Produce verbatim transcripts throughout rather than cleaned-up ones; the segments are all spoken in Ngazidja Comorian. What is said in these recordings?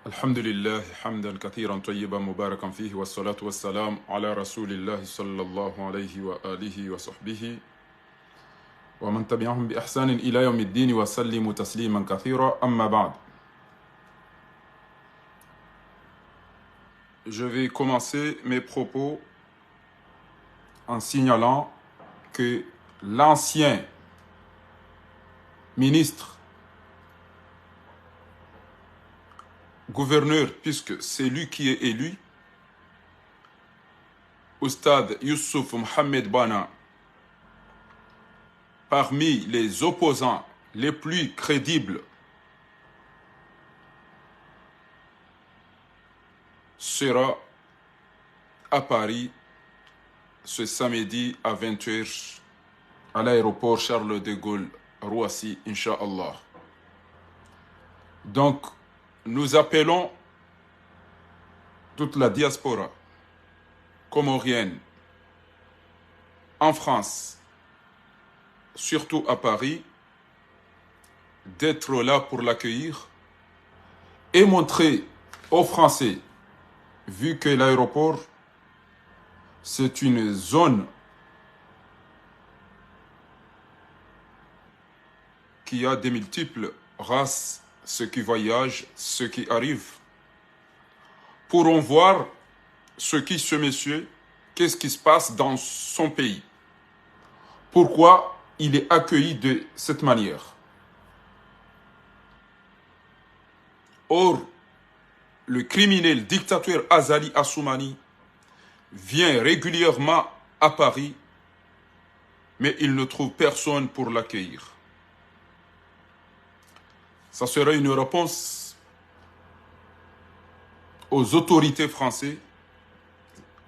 الحمد لله حمدا كثيرا طيبا مباركا فيه، والصلاة والسلام على رسول الله صلى الله عليه وآله وصحبه ومن تبعهم بإحسان إلى يوم الدين وسلم تسليما كثيرا. أما بعد. Je vais commencer mes propos en signalant que l'ancien ministre, gouverneur, puisque c'est lui qui est élu, Oustadh Youssouf Mohamed Bana, parmi les opposants les plus crédibles, sera à Paris ce samedi à vingt heures à l'aéroport Charles de Gaulle, Roissy, Inch'Allah. Donc, nous appelons toute la diaspora comorienne en France, surtout à Paris, d'être là pour l'accueillir et montrer aux Français, vu que l'aéroport, c'est une zone qui a de multiples races, ceux qui voyagent, ceux qui arrivent, pourront voir ce qui ce monsieur, qu'est-ce qui se passe dans son pays. Pourquoi il est accueilli de cette manière. Or, le criminel dictateur Azali Assoumani vient régulièrement à Paris, mais il ne trouve personne pour l'accueillir. Ça serait une réponse aux autorités françaises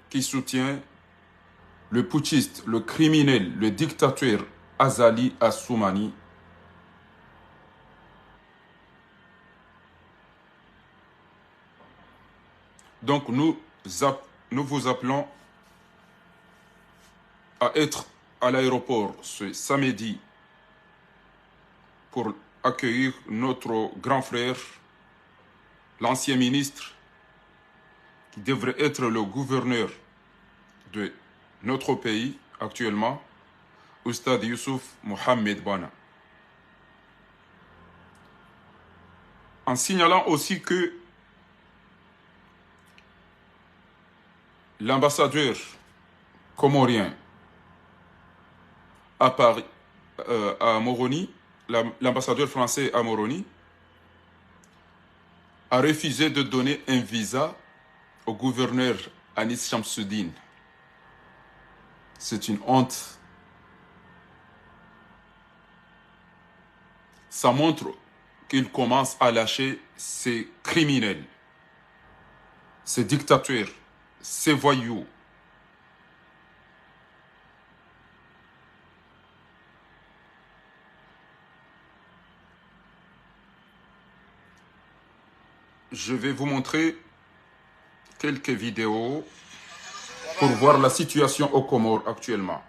qui soutiennent le putschiste, le criminel, le dictateur Azali Assoumani. Donc nous, app- nous vous appelons à être à l'aéroport ce samedi pour accueillir notre grand frère, l'ancien ministre, qui devrait être le gouverneur de notre pays actuellement, Oustadh Youssouf Mohamed Bana. En signalant aussi que l'ambassadeur comorien à Paris, euh, à Moroni, l'am- l'ambassadeur français à Moroni, a refusé de donner un visa au gouverneur Anis Chamsoudine. C'est une honte. Ça montre qu'il commence à lâcher ces criminels, ces dictateurs, ces voyous. Je vais vous montrer quelques vidéos pour voir la situation aux Comores actuellement.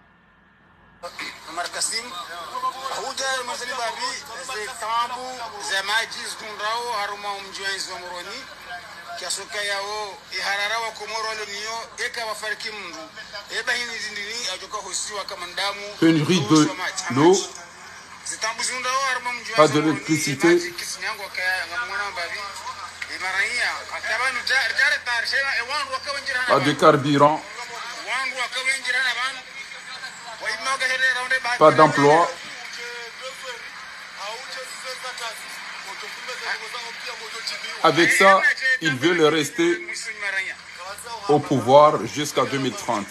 Omar Kassim, hudja mazani babi, ze taabu za madji zihundrao harumwa omdji wa Moroni, kiasi ukaya wo, iharara wa Komori walo nayo, eka wafariki mndru, eba hindri ndrini, adjoka hosiwa hama ndrabo, pénurie de l'eau, pas d'électricité. Pas de carburant, pas d'emploi. Avec ça, ils veulent rester au pouvoir jusqu'à deux mille trente.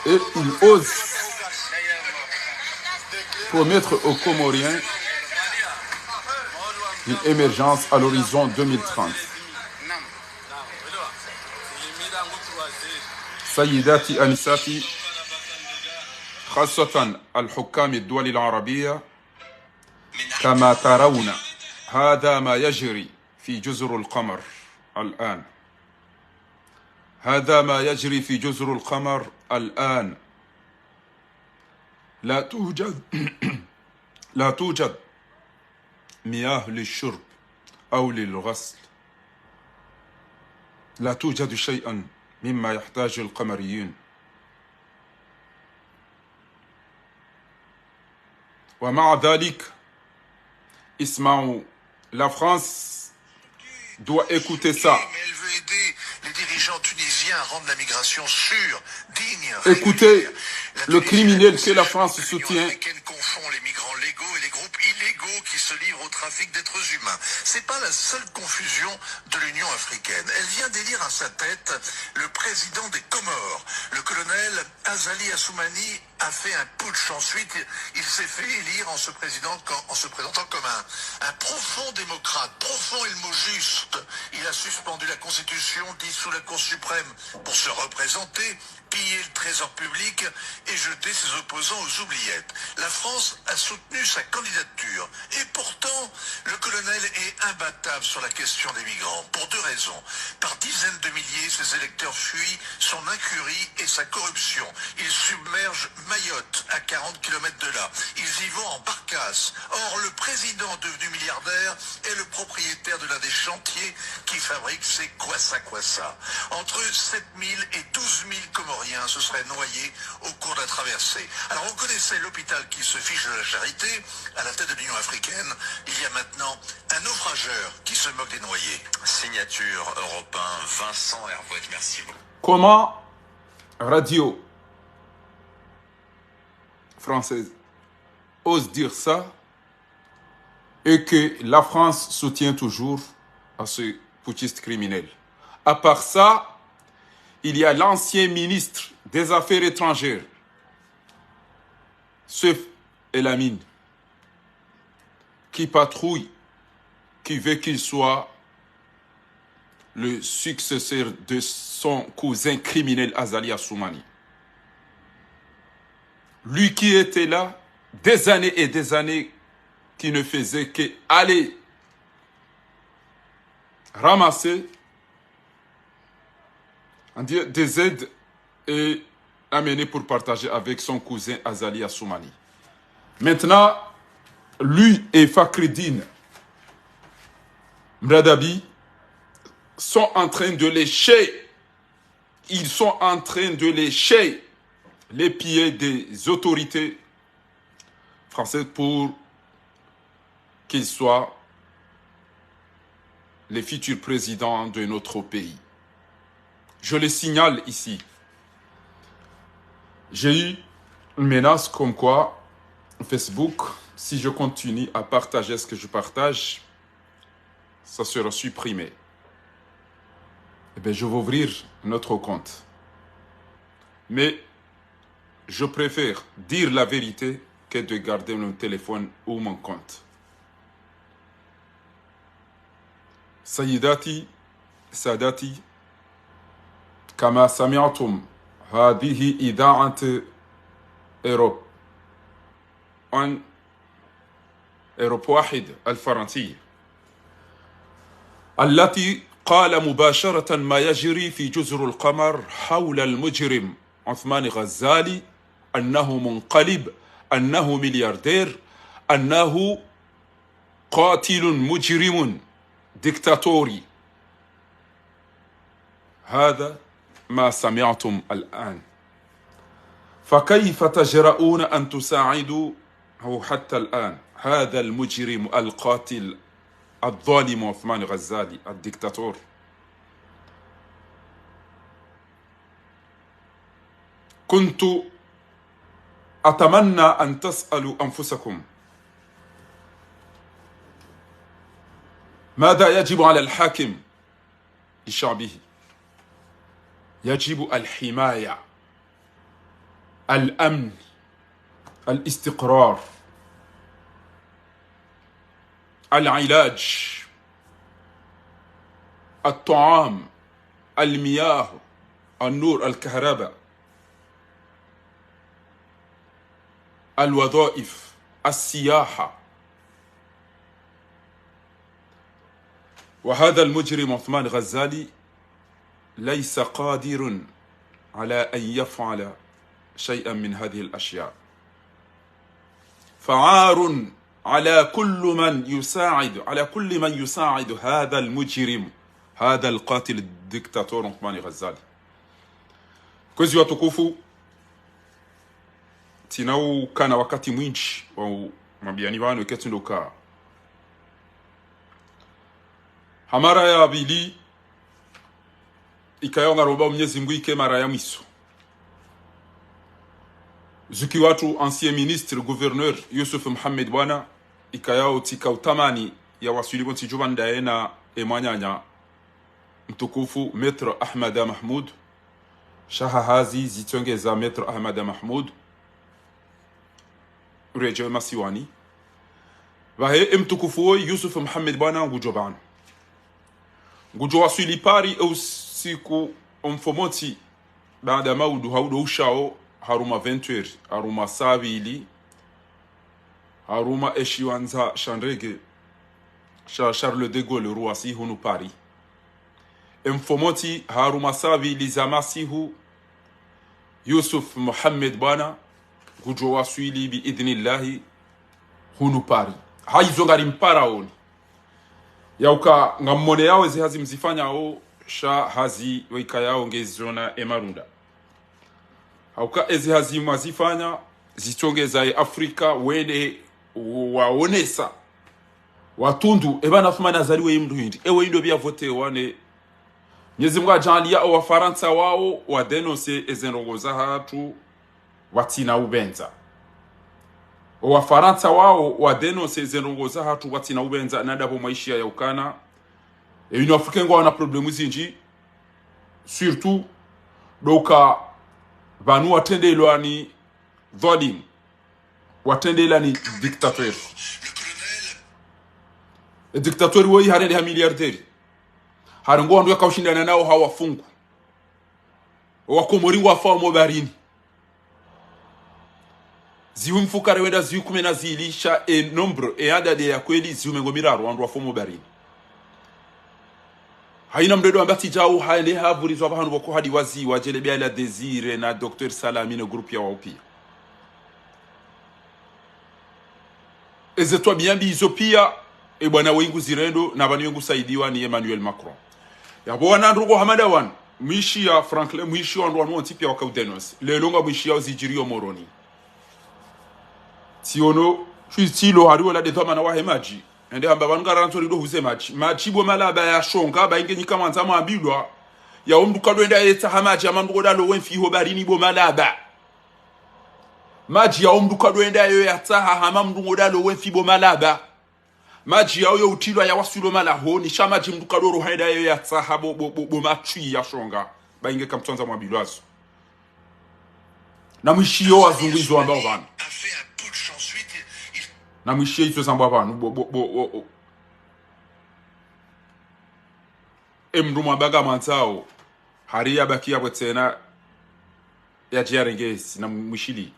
Et ils osent promettre aux Comoriens une émergence à l'horizon deux mille trente. سيداتي أنساتي، خاصة الحكام الدول العربية، كما ترون هذا ما يجري في جزر القمر الآن. هذا ما يجري في جزر القمر الآن. لا توجد لا توجد مياه للشرب. أو للغسل. لا توجد شيئا مما يحتاج القمريين. ومع ذلك، اسمعوا، la France doit écouter ça. Mais elle veut aider les dirigeants tunisiens à rendre la migration sûre, digne, écoutez régulière. Le criminel que la France soutient. La Tunisie, la Tunisie confond les migrants légaux et les groupes illégaux qui se livrent au trafic d'êtres humains. C'est pas la seule confusion de l'Union africaine. Elle vient d'élire à sa tête le président des Comores, le colonel Azali Assoumani, a fait un putsch. Ensuite, il s'est fait élire en se présentant comme, en se présentant comme un, un profond démocrate. Profond est le mot juste. Il a suspendu la Constitution, dissout la Cour suprême pour se représenter, pillé le trésor public et jeté ses opposants aux oubliettes. La France a soutenu sa candidature. Et pourtant, le colonel est imbattable sur la question des migrants, pour deux raisons. Par dizaines de milliers, ses électeurs fuient son incurie et sa corruption. Ils submergent Mayotte, à quarante kilomètres de là. Ils y vont en barcasse. Or, le président devenu milliardaire est le propriétaire de l'un des chantiers qui fabrique ces kwassa-kwassa. Entre sept mille et douze mille Comoriens se seraient noyés au cours de la traversée. Alors, on connaissait l'hôpital qui se fiche de la charité. À la tête de l'Union africaine, il y a maintenant un naufrageur qui se moque des noyés. Signature Europe un, Vincent Hervouet, merci beaucoup. Comment Radio Française ose dire ça et que la France soutient toujours à ce putschiste criminel? À part ça, il y a l'ancien ministre des Affaires étrangères, Soef Elamine, qui patrouille, qui veut qu'il soit le successeur de son cousin criminel Azali Assoumani. Lui qui était là des années et des années, qui ne faisait que aller ramasser, on dit, des aides et amener pour partager avec son cousin Azali Assoumani. Maintenant, lui et Fakhreddine Mradabi sont en train de lécher, ils sont en train de lécher les pieds des autorités françaises pour qu'il soit le futur président de notre pays. Je le signale ici. J'ai eu une menace comme quoi Facebook, si je continue à partager ce que je partage, ça sera supprimé. Eh bien, je vais ouvrir un autre compte. Mais je préfère dire la vérité que de garder mon téléphone ou mon compte. سيداتي، سادتي، كما سمعتم، هذه إذاعة Europe، عن Europe واحد الفرنسية، التي قال مباشرة ما يجري في جزر القمر حول المجرم عثمان غزالي، أنه منقلب، أنه ملياردير، أنه قاتل مجرم ديكتاتوري. هذا ما سمعتم الآن. فكيف تجرؤون أن تساعدوه حتى الآن؟ هذا المجرم القاتل الظالم عثمان غزالي الديكتاتور. كنت أتمنى أن تسألوا أنفسكم، ماذا يجب على الحاكم لشعبه؟ يجب الحماية، الأمن، الاستقرار، العلاج، الطعام، المياه، النور، الكهرباء، الوظائف، السياحة. وهذا المجرم عثمان غزالي ليس قادر على أن يفعل شيئا من هذه الأشياء. فعار على كل من يساعد، على كل من يساعد هذا المجرم، هذا القاتل الدكتاتور عثمان غزالي. Kwezi watukufu, tsina ukana wakati mwindji wa u-, mambiyani pvanu, eka tsi ndo ka. Ha mara ya pvili, ikayao ngaromba Mnyezi Mngu ike mara ya mwiso. Zuki watru ancien ministre, gouverneur, Yusuf Mohamed Bwana, ikayao tsika utamani ya waswili pvo ntsi djuu pvanu ndaye na emwananya mtukufu Maître Ahmada Mahmoud, sha ha hazi zitsongeza Maître Ahmada Mahmoud, uredjewe masiwani. Pvahe emtukufu woyi Yusuf Mohamed Bwana ngudjo pvanu. Ngudjo waswili Paris eusiku omfomotsi, baada maudu haudo ushao, harumwa vingt heures, harumwa saa pvili, harumwa eshiwandza sha ndege sha Charles de Gaulle Roissy hunu Paris. Emfomotsi harumwa saa pvili za masihu, Yusuf Mohamed Bwana ngudjo waswili bi idhnillahi hunu Paris. Hayizo ngari mparaoni. Yauka ngammoneyao ezi hazi mzifanyao, sha hazi waikayao ngezona emarunda. Hauka ezi hazi mwazifanya, zitsongeza e Afrika, wende waonesa. Watundu, eba na Athumani Azali weye mndru hindri. Ewe indo pvia vote wane. Mnyezi Mngu adjaaliya owafarantsa wao wadénoncer eze ndrongo zahatru pvatsina upvendza. Owafarantsa wao wadénoncer eze ndrongo zahatru pvatsina upvendza, na ndapvo mwaishiya yaukana e Union Africaine ngwawo na problèmes zindji, surtout ndo uka pvanu watrendelwa ni dhwalimu, watrendelwa ni dictateur. E dictateur woyi harendeha milliardaire. Harenge wandru yakaushindana nao hawafungu. Wakomori ngwafao mo baharini. Zihwi mfukare wenda zihwi kume na zili sha e nombre, e adadi ya kweli zihwi mengo miraru wandru wafo mo baharini. Hayina mndru ndo amba tsi djau, hale havurizwa pvahanu pvoko hadi wazi, wadjele biala Désiré na Docteur Salami ne groupe ya wao pia. Eze twabiya mbi izo pia, e bwana wengu zirendo, na pvanu wengu saidiwa ni Emmanuel Macron. Yapvo wana ndrongo hama nda wanu, mwishiya Franklin, mwishiya wandru wanu wontsi pia waka udénoncer. Leo ngamwishiyao zidjiriyo Moroni. Tsiono, shu tsilo hariwo la de dhwamana wahe madji. Ende hamba pvanu ngarandzo rido huze madji. Madji bo malaba ya shonga, ba inge nyika mwandza mwambilwa. Yao mndru kadwenda yetsaha madji, hama mndru ngodalo wemfi ho baharini bo malaba. Madji yao mndru kadwenda yo yatsaha, hama mndru ngodalo wemfi bo malaba. Madji yao yo utilwa yawaswilo malahoni, sha madji mndru kadoro haenda yo yatsaha bo, bo, bo, bo matswi ya shonga. Ba inge kamtswandza mwambilwazo. Na mwishiyo wazungu izo wambao pvanu. Na mwishiyo izo zambwa pvanu, bo, bo, bo, bo, bo. E mndru mwamba ngamwandzao, hari yabakiya pvo tsena, yadje yarenge ezi, na mwishiliye.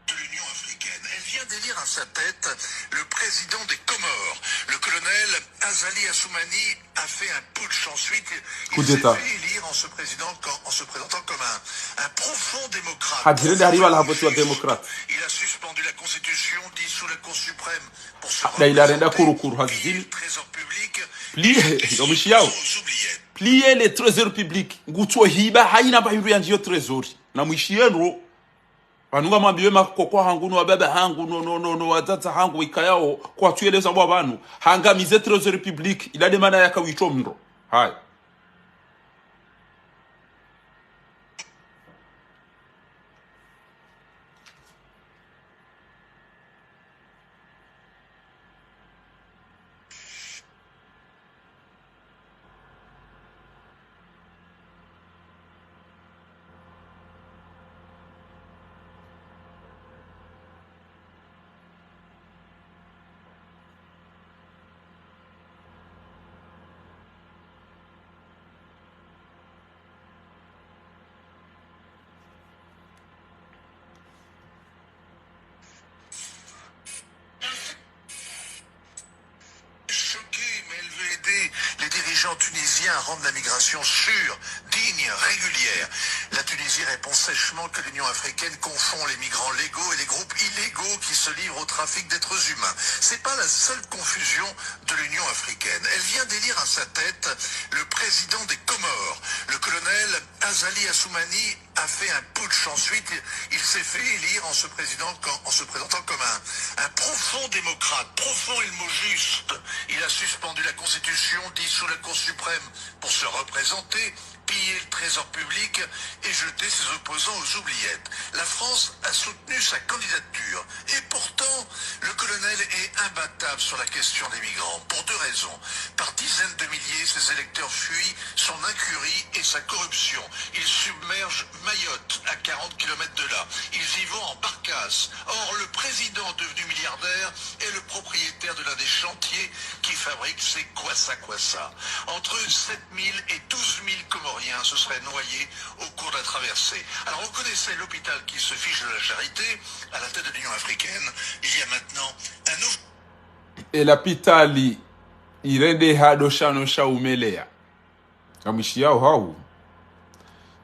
De l'Union africaine. Elle vient d'élire à sa tête le président des Comores. Le colonel Azali Assoumani a fait un putsch ensuite. Il s'est fait élire en se présentant comme, en se présentant comme un, un profond démocrate. Hadjirende hariba la hapoti wa démocrate. Il a suspendu la constitution, dissous la Cour suprême pour se représenter. Nda ila renda kurukuru hazizini. Pillé le trésor public. Plié, yo mwishiyawo. Aux oubliettes. Plié le trésor public. Ngutso hiba, hayina mba hindru yandjiyo trésor. Na mwishiye ndro. Pvanu ngamwambiwe makoko hangu, no wababa hangu, no, no, no, no wadzadze hangu, ikayawo, kwatsu yeleza mbwa pvanu. Hangamize trésor public, ila nde mana yaka witso mndro. Haya. dirigeants tunisiens à rendre la migration sûre, digne, régulière. La Tunisie répond sèchement que l'Union africaine confond les migrants légaux et les groupes illégaux qui se livrent au trafic d'êtres humains. C'est pas la seule confusion de l'Union africaine. Elle vient d'élire à sa tête le président des Comores. Le colonel Azali Assoumani a fait un putsch. Ensuite, il s'est fait élire en se présentant comme, en se présentant comme un, un profond démocrate. Profond est le mot juste. Il a suspendu la Constitution, dissous la Cour suprême pour se représenter, pillé le trésor public et jeté ses opposants aux oubliettes. La France a soutenu sa candidature. Et pourtant, le colonel est imbattable sur la question des migrants, pour deux raisons. Par dizaines de milliers, ses électeurs fuient son incurie et sa corruption. Ils submergent Mayotte, à quarante kilomètres de là. Ils y vont en barcasse. Or, le président devenu milliardaire est le propriétaire de l'un des chantiers qui fabrique ces kwassa-kwassa. Entre sept mille et douze mille Comoriens se seraient noyés au cours de la traversée. Alors, on connaissait l'hôpital qui se fiche de la charité à la tête de l'Union africaine il y a maintenant un nouveau E lapitali irendeha ndo shano sha umeleya. Ngamwishiyao hau.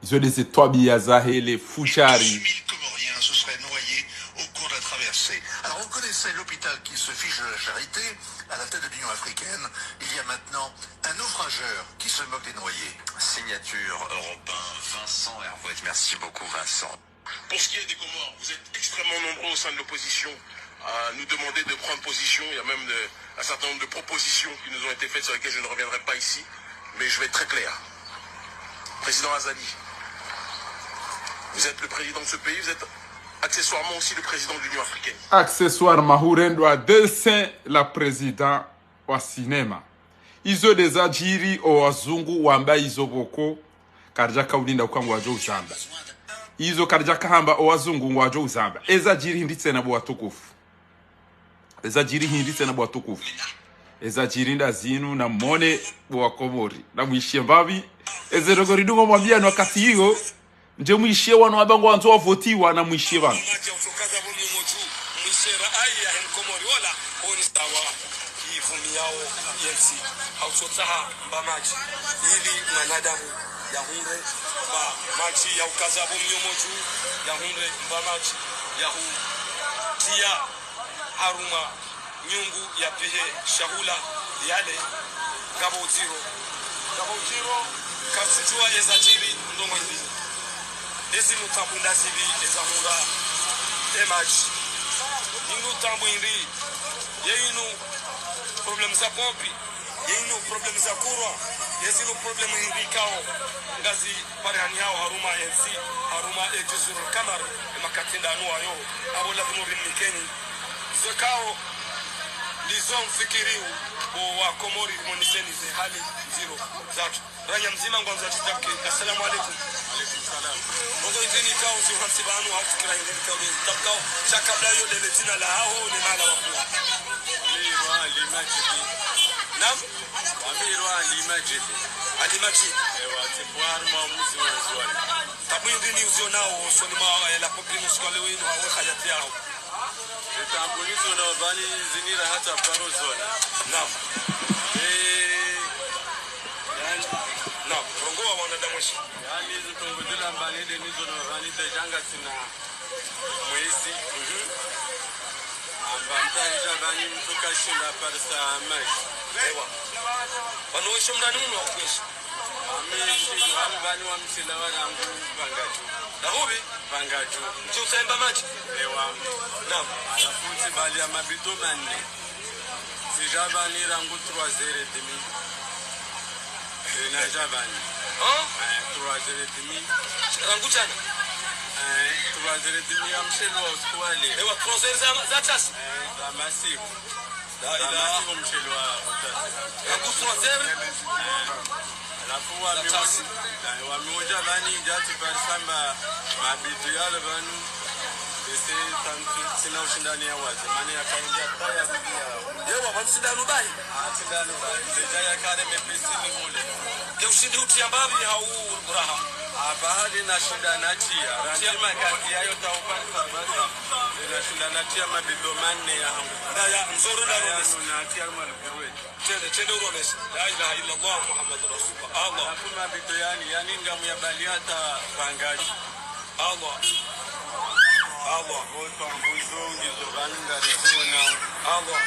Izo ndeze twabiya zahe le fujari. Douze mille Comoriens se seraient noyés au cours de la traversée. Alors, on connaissait l'hôpital qui se fiche de la charité à la tête de l'Union africaine il y a maintenant un naufrageur qui se moque des noyés. Signature Europe un, Vincent Hervouet. Merci beaucoup, Vincent. Pour ce qui est des Comores, vous êtes extrêmement nombreux au sein de l'opposition à nous demander de prendre position. Il y a même de- un certain nombre de propositions qui nous ont été faites sur lesquelles je ne reviendrai pas ici. Mais je vais être très clair. Président Azali, vous êtes le président de ce pays, vous êtes accessoirement aussi le président de l'Union africaine. Accessoirement, hurendwa dese la président wa sinema. Izo ndeza djiri, o wazungu wamba izo pvoko, karidjaka ulinda uka ngwadjo uzamba. Izo karidjaka hamba o wazungu ngwadjo uzamba. Eza djiri hindri tsena bo watukufu. Eza djiri hindri tsena bo watukufu. Eza djiri nda zinu namone bo wa Komori. Namwishiye mbapvi. Eze ndrongoo ridungo mwambiya no wakati iyo. Ndje mwishiye wanu amba ngwandzo wavotiwa namwishiye pvanu. Mba madji ya utsokaza pvo mnyomo dju, mwishiye raayi yahe mkomori wola, honi sawa, yivumiyao yentsi, ha utsotsaha mba madji, ili mwanadamu yahundre mba madji ya ukaza pvo mnyomo dju, yahundre mba madji ya hutiya harumwa nyungu yapvihe shahula yale, ngapvo udziro. Ngapvo udziro, katsudjuwa eza djiri ndrongoo hindri. Ezi nutambwi ndazipvi eza hundra e madji. Inu tambwi hindri, ye inu problème za pompe, ye inu problème za courant, ye zinu problème hindri ikao ngazi parihanihao harumwa entsi, harumwa e Juzurul Kamar, e makati ndanu wayo, apvo lazimu rimnikeni. Zo ikao ndizo mfikiriyo bo wa Komori, rimoneseni ze hali ndziro zatru. Ranya mdzima ngwandzo atsitapke. Assalamu alaikum. Alaikum salam. Ndrongoo hindri ikao zihansi pvanu, hau fikira hindri ikao zitapkao, sha kabla iyo ndele dzina lahaho ne mahala wa kuwa. Amirwa Ali Madjidi. Naam? Amirwa Ali Madjidi. Ali Madjidi. Ewa, tsi pvwa harumwa mdzi wa Ndzuwani. Tambwi hindri ni uzionao usoni mwa, eh, la population siku ya leo inu, hawe hayati yao. Ze tambwi nizionao pvani zini raha tsi paro ziona. Naam. Eh, yani, naam, rongoa wanadamu weshi. Yani, ze ndrongoo zila mbani nde nizionao pvani, déjà ngasina mwezi. Mhm. Amba mtru ahidja pvani mtru kashinda parisa madji. Ewa. Pvanu weshi mdani munu hau kweshi? Ami, shili wami pvani wa msila wa rangu Pangaju. Nahupvi? Pangaju. Ntsi utsaha mba madji? Ewa. Naam. Halafu ntsi bali ya mabidon manne. Tsidja pvani rangu trois heures et demie. Eh, nadja pvani. Hein? Eh, trois heures et demie. Rangu djana? Eh, trois heures et demie ya mshelo wa usiku wa leo. Ewa, trois heures za, za tsasi? Eh, za masiku. La ilaha. Za masiku mshelo wa usiku. Rangu trois heures? Eh. Halafu wami, za tsasi, wami udja pvani, djatsi parisa mba mabidon yale pvanu. Ese tantu tsina ushindani ya waze, mani ya kaindi ya kaya bibi yao. Yewa, pvanu sindanu bahi? Ah, sindanu bahi. Déjà ya kale mepesi ni mule. Ke ushindi uti ya mbapvi hau raha? Apvaha lina shinda natia. Randzima kati yayo taupani sabasa. Lina shinda natia mabido mane ya hangu. Ndaya, mzoro na Ndaya rumesi. Nuna natia mwa lugurwe. Tende, tende uromesi. La ilaha illallah Muhammadur Rasulullah. Allah. Halafu mabido yani, yani ngamu ya bali hata pangaji. Allah. Allah. Woto ambuzo ngizo vanu ngariziona. Allah. Allah.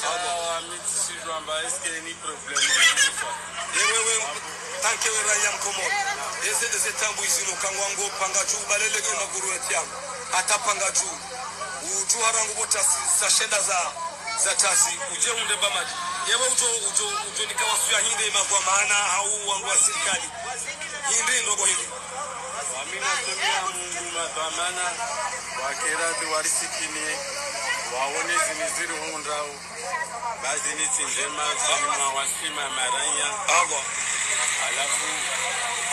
Sawa, mi tsi sidjwamba est-ce que ni problème ya kufa. Ye wewe, tanke we raya Mkomori. Eze, eze tambu izinu kangwango pangaji ubalele nge maguru ya tiamu. Hata pangaji. Utsuha rangu bo tasi, sa shenda za, za tasi. Udje unde ba madji. Yewe udjo, udjo, udjo nika wasuya hindri magwa maana hau wangu wa sirikali. Hindri ndrongo hindri. Wami nasomia Mungu madhwamana, wakeradhi warisikini, waone zini ziri hundrao. Bazi ni tsi ndjema, usoni mwa wasima maranya. Allah. Halafu,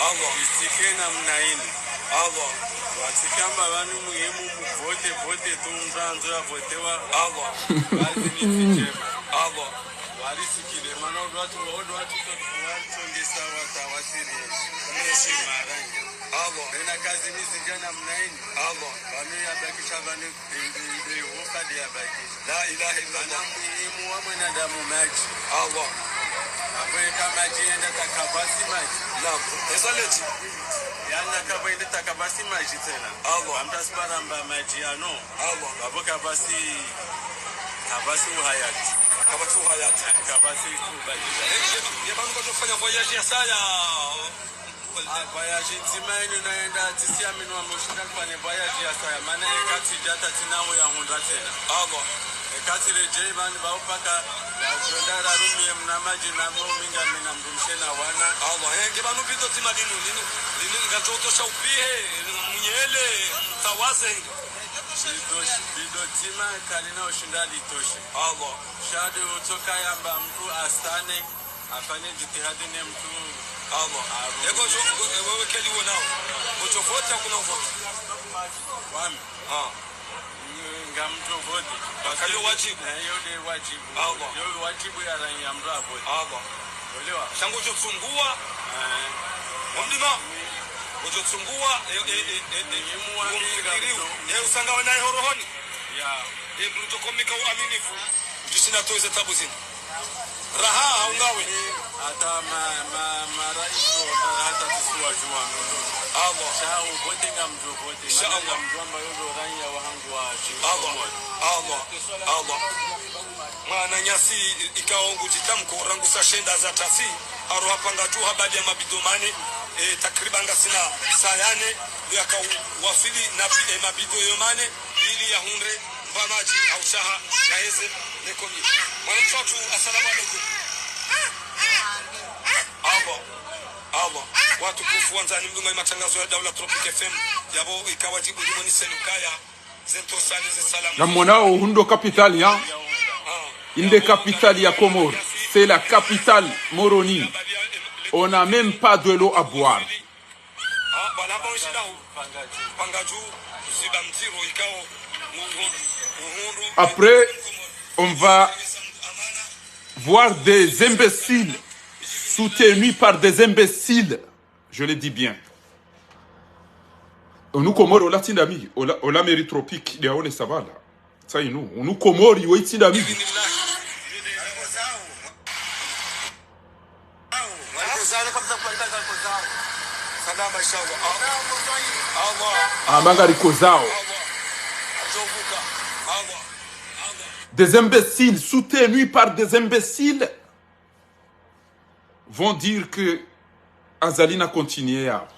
Allah. Isike namna ini. Allah. Watsikamba vanu muhimu muvote, vote tu mndru andzo yavotewa. Allah. Bazi ni tsi ndjema. Allah. Warisikile, mana odo watu, odo watu, watu, watu, ndisa wata wasiri. Mweshi maranya. Allah. Ena kazi ni zindja namna ini. Allah. Vanu yabakisha vanu. Inde, inde, yo, kadi ya baki. La ilaha illallah. Mana muhimu wa mwanadamu madji. Allah. Apvo eka madji yenda takavasi madji. Naam. Eza leti. Yana kavwa yenda takavasi madji tsena. Allah. Amta sipara mba madji yanu. Allah. Apvo kavasi, kavasi uhayati. Kavasi uhayati. Kavasi kubadisha. Ye, ye, ye vanu kwadjofanya voyage ya saya. Ah, voyage ndzima inu nayenda, tsisi amini wami ushinda nifanye voyage ya saya, mana ekati djata tsina uya hundra tsena. Allah. Ekati redjei vani vau paka, ya zonda rarumiye mna madji na mo minga mina mdrumshe na wana. Allah. Eh, nge vanu bido dzima linu, linu, linu ngadjo utosha upihe, munyele, mtawaze. Bido, bido dzima kalina ushinda litoshe. Allah. Sha de utsoka yamba mndru asane, afanye jitihadi ne mndru. Allah. Ego jo, ego, ego, wewe keli wonao. Ngodjo vote, hakuna uvote. Wami. Ah. Ngamdjo vote. Baka yo wajibu. Eh, yo de wajibu. Allah. Yo wajibu ya ranya mndru avote. Allah. Olewa. Sha ngodjo tsungua. Eh. Mdima. Ngodjo tsungua. Eh, eh, eh, eh, eh. Muhimu wa wo mfikiriu. Eh, usanga wena ihorohoni. Ya. Eh, mndru djo komika uaminifu. Udjisina toze tabu zini. Raha, haungawe. Hata ma, ma, ma rais wa, hata tsisi wadjuwa. Allah. Sha uvote ngamdjo vote. Insha Allah. Ngamdjo amba yo ndo ranya wahangu wa Allah. Allah. Allah. Mwananyasi ikao ngudjitamko rangu sa shenda za tasi, aro hapanga tu habali ya mabido mane, eh, takriban ngasina saya ne, yakao waswili na pi-, eh, mabido yo mane, ili yahundre mba madji au shaha, yaheze, nekomi. Mwanamshe watru, assalamu alaikum. Allah, Allah. Watukufu wandzani mdungao ye matrangazo ya Daula Tropic F M, yapvo ikao wadjibu limoni selu kaya, zentro sali ze salamu. Ngamwonao, hunu ndo capitale, hein ? Ah. Inde capitale ya Comores. C'est la capitale, Moroni. On n'a même pas de l'eau à boire. Ah, voilà, bon, je suis là. Pangaju, ziba mdziro ikao, uhundu, uhundu. Après, on va voir des imbéciles soutenus par des imbéciles. Je le dis bien. Hunu Comores, ola tsi ndami, ola, ola mairie Tropic, de aone savala. Tsa inu, hunu Comores, we tsi ndami. Salama, inshallah. Allah. Amba ngarikozao. Allah. Des imbéciles soutenus par des imbéciles vont dire que Azali na continuer ya.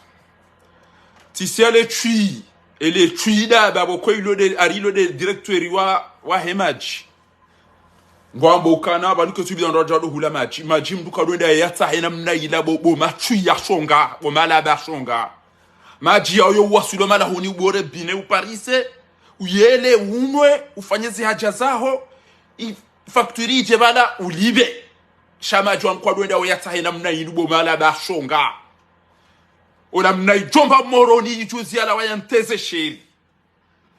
Tsisi ale tswi, ele tswi da, babo ko ilo de, ari ilo de directeur wa, wa he madji. Ngwambo ukana, ba nike tsu bidon rodja do hula madji. Madji mndru kadwenda yatsahe namna ila bo, bo matswi ya shonga, bo malaba shonga. Madji yayo waswilo malahoni ubore bine uparise, uyele unwe, ufanye zihaja zaho, i facture idje bala ulibe. Sha madji wa mkwadwenda uyatsahe namna inu bo malaba shonga. Ola mna idjomba Moroni idjuzi ala waya nteze sheri.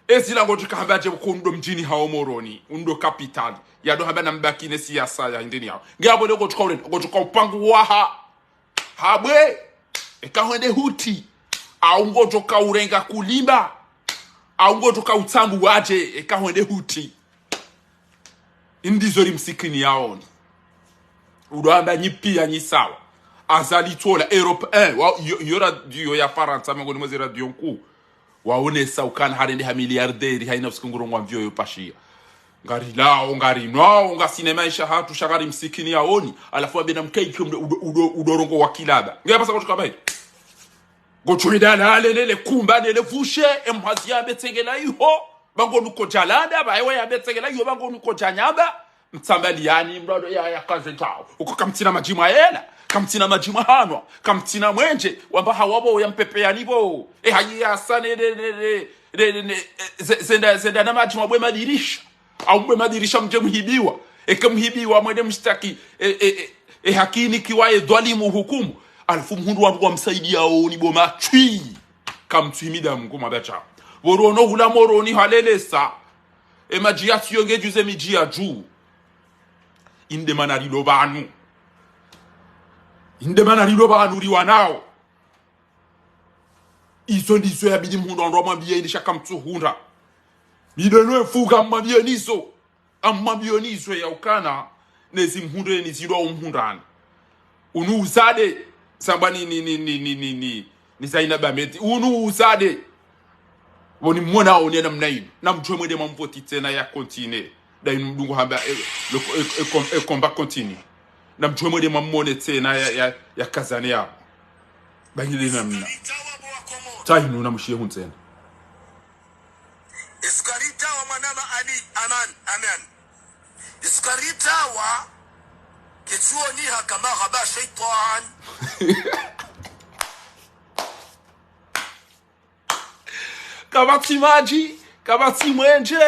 Ezila ngodjo kahamba dje buku ndo mdjini hawo Moroni, undo capitale. Yado hamba na mbaki ne siyasa ya indeni yawo. Nge abo le ngodjo kaule, ngodjo kaupangu waha. Habwe. Eka hwende hutsi. Au ngodjo kaurenga kulimba. Au ngodjo kautsambu wadje. Eka hwende hutsi. Indizo rimsikini yaoni. Udo amba nyi piya nyi sawa. Azali tsola, Europe un, wa, yo, yo radio ya Farantsa, mengoni mwa ze radio nkuu. Waonesa ukana harendeha milliardaire, haina usiku ngurongoa mvio yo pashiya. Ngarilao, ngarinwao, ngasina maesha hatru, sha ngari msikini yaoni. Halafu wambe na mkaike mdo, udo, udo, udo rongoa kilaba. Nge pasa kwa tukabayi. Ngotsohenda lale, lele, kumba, lele, vushe, emhazi yambe tsengela iho. Ba ngo nuko djalanda, ba ewa yambe tsengela iho, ba ngo nuko djanyamba. Mtsambaliyani mrado ya, ya kaze tao. Uko kamtsina madji mwa yela, kamtsina madji mwa hanwa, kamtsina mwenje, wamba hawa bo ya mpepe yani bo. E hayi ya sane de, de, de, de, de, de, e, ze-, zenda, zenda na madji mwa bwe madirisha. Au bwe madirisha mdje mhibiwa. Eke mhibiwa mwende mshtaki, e, e, e, e hakini kiwa e dhwalimu hukumu. Halafu mhundru wandru wamsaidiya oni bo matswi. Kamtsuhimida Mungu mwabacha. Borono hula Moroni halelesa. E madji yatsi yonge dju ze midji ya dju. Inde mana rilo pvanu. Inde mana rilo pvanu riwanao. Izo ndizo yabidi mhundru wandru wamwambiye ini sha kamtsuhundra. Mideno efuka mwambiye nizo. Amwambiyo nizo ya ukana, nezi mhundre ni zilo umhundrani. Unu uzade, samba ni, ni, ni, ni, ni, ni, ni, ni Zaina Bamedi. Unu uzade. Woni mwona one namna inu. Na mdjuwe mwende mwamvoti tsena ya continue. Da inu mdungu hamba, e, le, e, e, com-, e, combat continue. Na mdjuwe mwende mwamwone tsena ya, ya, ya kazane ya. Bangile namna. Tsa inu na mshiye hun tsena. Iskarita wa mwanama Ali, aman, amen. Iskarita wa kituoni hakama haba shaitan. Kapvatsi madji, kapvatsi mwenje,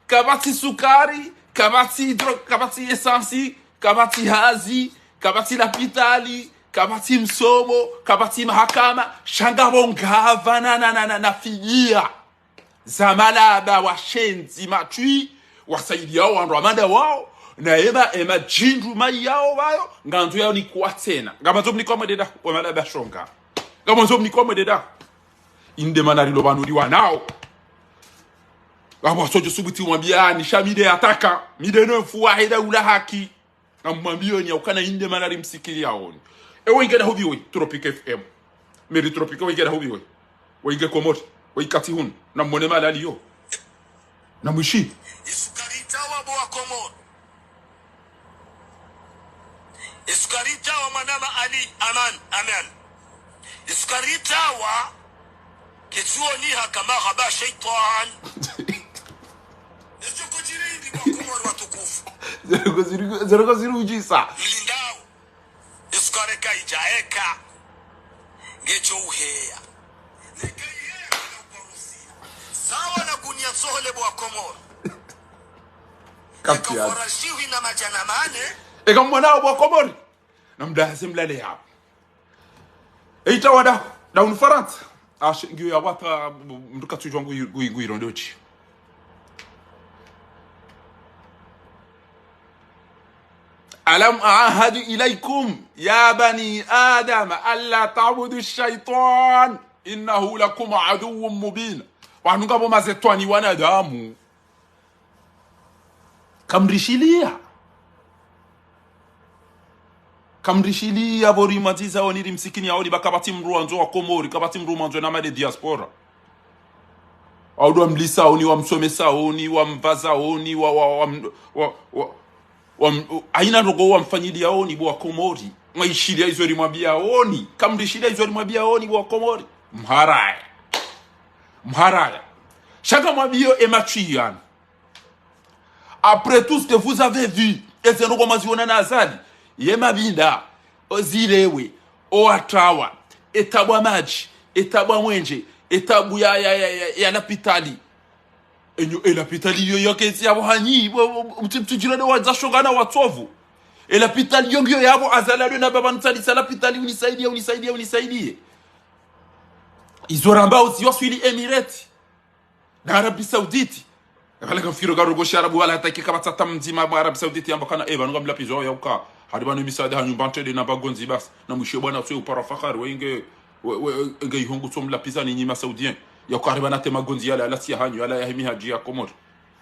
kapvatsi sukari, kapvatsi hydro-, kapvatsi esansi, kapvatsi hazi, kapvatsi lapitali, kapvatsi msomo, kapvatsi mahakama, sha ngapvo ngapvana na, na, na, na fidiya. Za malaba washenzi matswi, wasaidiyao wandru wa mada wao, na ema, ema djindru mayi yao wayo, ngandzo yao nikuwa tsena. Ngamandzo mnikuwa mwededa, wa malaba shonga. Ngamandzo mnikuwa mwededa. Inde mana rilo pvanu riwanao. Wapvo wasodjo subuti umwambiya, ni sha mide yataka, mide no mfuwa heda ula haki. Namwambiyo ni ya ukana inde mana rimsikiliya oni. Ewe inge dahubiwe, Tropic F M. Meri Tropic, ewe inge dahubiwe. We inge Komori. We ikati hunu. Na mwone malali yo. Na mwishi. Iskarita wa bo wa Komori. Iskarita wa mwanama Ali, aman, amen. Iskarita wa kituoni hakama haba shaitan. Ezo ko ziri indi bo wa Komori watukufu. Zero ko ziri, zero ko ziri ujisa. Mlindao. Iskareka ija eka. Ngecho uheya. Neka iheya kwa Rusia. Sawa na gunia sohole bo wa Komori. Kapi ya. Eka farashiwi na madjana mane. Eka mwana bo wa Komori. Na mdahaze mlale ya. Eita wada, da unu Farantsa. Ashe, ngiyo ya wata, mndu katsujwa ngu, ngu, ngu irondochi. ألم أعهد إليكم يا بني آدم ألا تعبدوا الشيطان إنه لكم عدو مبين. Wanu ngapvo mashetwani wanadamu. Kamrishiliya. Kamrishiliya pvo rimwandziza oni rimsikini ya oni ba kapvatsi mdru wandzo wa Komori, kapvatsi mdru mwandzo na made diaspora. Waudu wamlisa oni, wamsomesa oni, wamvaza oni, wa, wa, wa, wa, wa, wa, haina ndrongo wamfanyiliya oni bo wa Komori. Mwaishiliya izo rimwambiya oni. Kamrishiliya izo rimwambiya oni bo wa Komori. Mharaya. Mharaya. Sha ngamwambiyo ematswi yanu. Après tout ce que vous avez vu, eze ndrongo mwaziona na Azali, ye mabinda, ozilewe, owatrawa, etabu ya madji, etabu ya mwenje, etabu ya, ya, ya, ya, ya lapitali. Enyo, e lapitali yo yoketsi yapvo hanyi, bo, bo, bo, mtsi, mtsi djirani wadza shonga na watsovu. E lapitali yo ngiyo yapvo Azali ado na baba nitsalisa lapitali unisaidiye, unisaidiye, unisaidiye. Izo ramba uzi waswili Emirates. Na Arabie Saoudite. Pvala kamfikiri karongoa shiarabu wala hata ika kapvatsi hata mdzima mwa Arabie Saoudite yamba kana, eh, pvanu ngamlapvizo ya uka. Hari pvanu misaada ha nyumba ntsede na pvagondzi basi. Na mwishe bwana uswe upara fahari, we inge, We, we, nge iho ngutso mlapviza ni nyi ma Saoudiens. Ya ukariba na te magondzi yala, yala tsi ya hanyu, yala ya himi hadji ya Komori.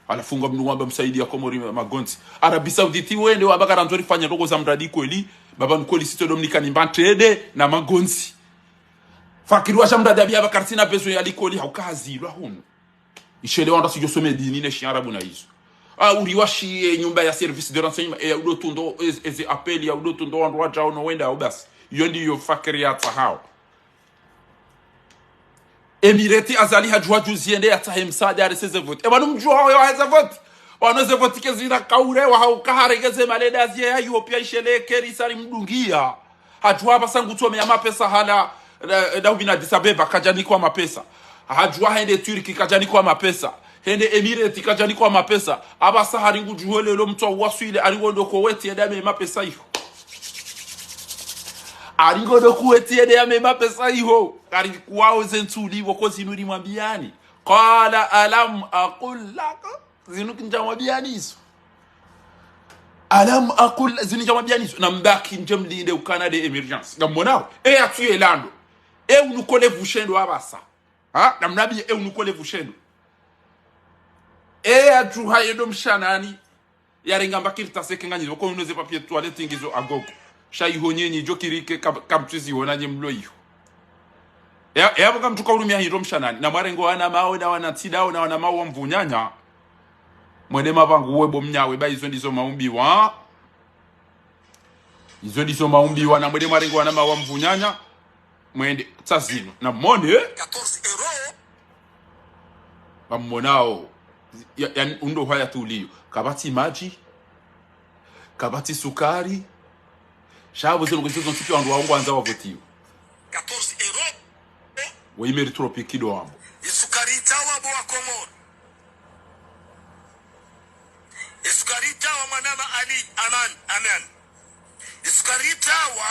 Halafu ngamnu wamba msaidi ya Komori ma-, magondzi. Arabie Saoudite wende wamba karandzo rifanya ndrongo za mradi kweli. Baba ni kweli sito Dominica ni mbantede na magondzi. Fakiri washa mradi abi aba kartsina besoin ya likoli hauka hazi ilwa hunu. Ishele wandru wasidjo some dini ne shiarabu na izo. Ah, uri washiye nyumba ya service de renseignement, e ya udo tundo, e, e ze appel ya udo tundo wandru wadjao no wenda au basi. Iyo ndiyo fakiri ya tsahao. Emirati Azali hadjuwa juzi yende ya tsahe msaada ya rese ze vote. E pvanu mdjuwa wayo wahe ze vote. Wano ze vote ke zina kaure wa hauka harenge ze maleda ziye ya Europe ya ishele keri sari mdungia. Hadjuwa apvasa ngutsome ya mapesa hala, eh, eh, Addis Abeba, kadjanikwa mapesa. Hadjuwa hende Turki, kadjanikwa mapesa. Hende Emirati, kadjanikwa mapesa. Apvasa hari ngudjuho lelo mtswa waswile, hari ngondo Kuwait yende ya me mapesa iho. Hari ngondo Kuwait yende ya me mapesa iho. Hari kuwao ze ntsuli, woko zinu rimwambiani. Qala alam aqul laka. Zinu kandjamwambiani izo. Alam aqul, zinu kandjamwambiani izo. Na mbaki ndje mlinde ukana de émergence. Ngamwonao. E ya tuye lando. E unu kole vushendo apvasa. Ha? Na mnambiye e unu kole vushendo. E ya tuha yedo mshanani. Yarenga mbakiri taseke nganyi. Woko uno ze papier toilette ngizo agogo. Sha iho nyenyi djo kirike kab-, kamtwizi iho na nye mlo iho. Ya, ya pvo kamtsuka urumia hindro mshanani. Na mwarengo wana mawe na wana ntsidao na wana mawe wa mvunyanya. Mwende mapvangu we bo mnyawe ba izo ndizo maumbiwa. Izo ndizo maumbiwa na mwende mwarengo wana mawe wa mvunyanya. Mwende tsazino. Na mwone. quatorze euros. Pvamwonao. Ya, ya, undo hwaya tuliyo. Kapvatsi madji. Kapvatsi sukari. Sha pvo zinu kwezo zontsi pia wandru wao ngwandzo wavotiwe. quatorze euros. Wo imeri tropique do wambo. Isukari itawa bo wa Komori. Isukari itawa mwanama Ali Aman, Aman. Isukari itawa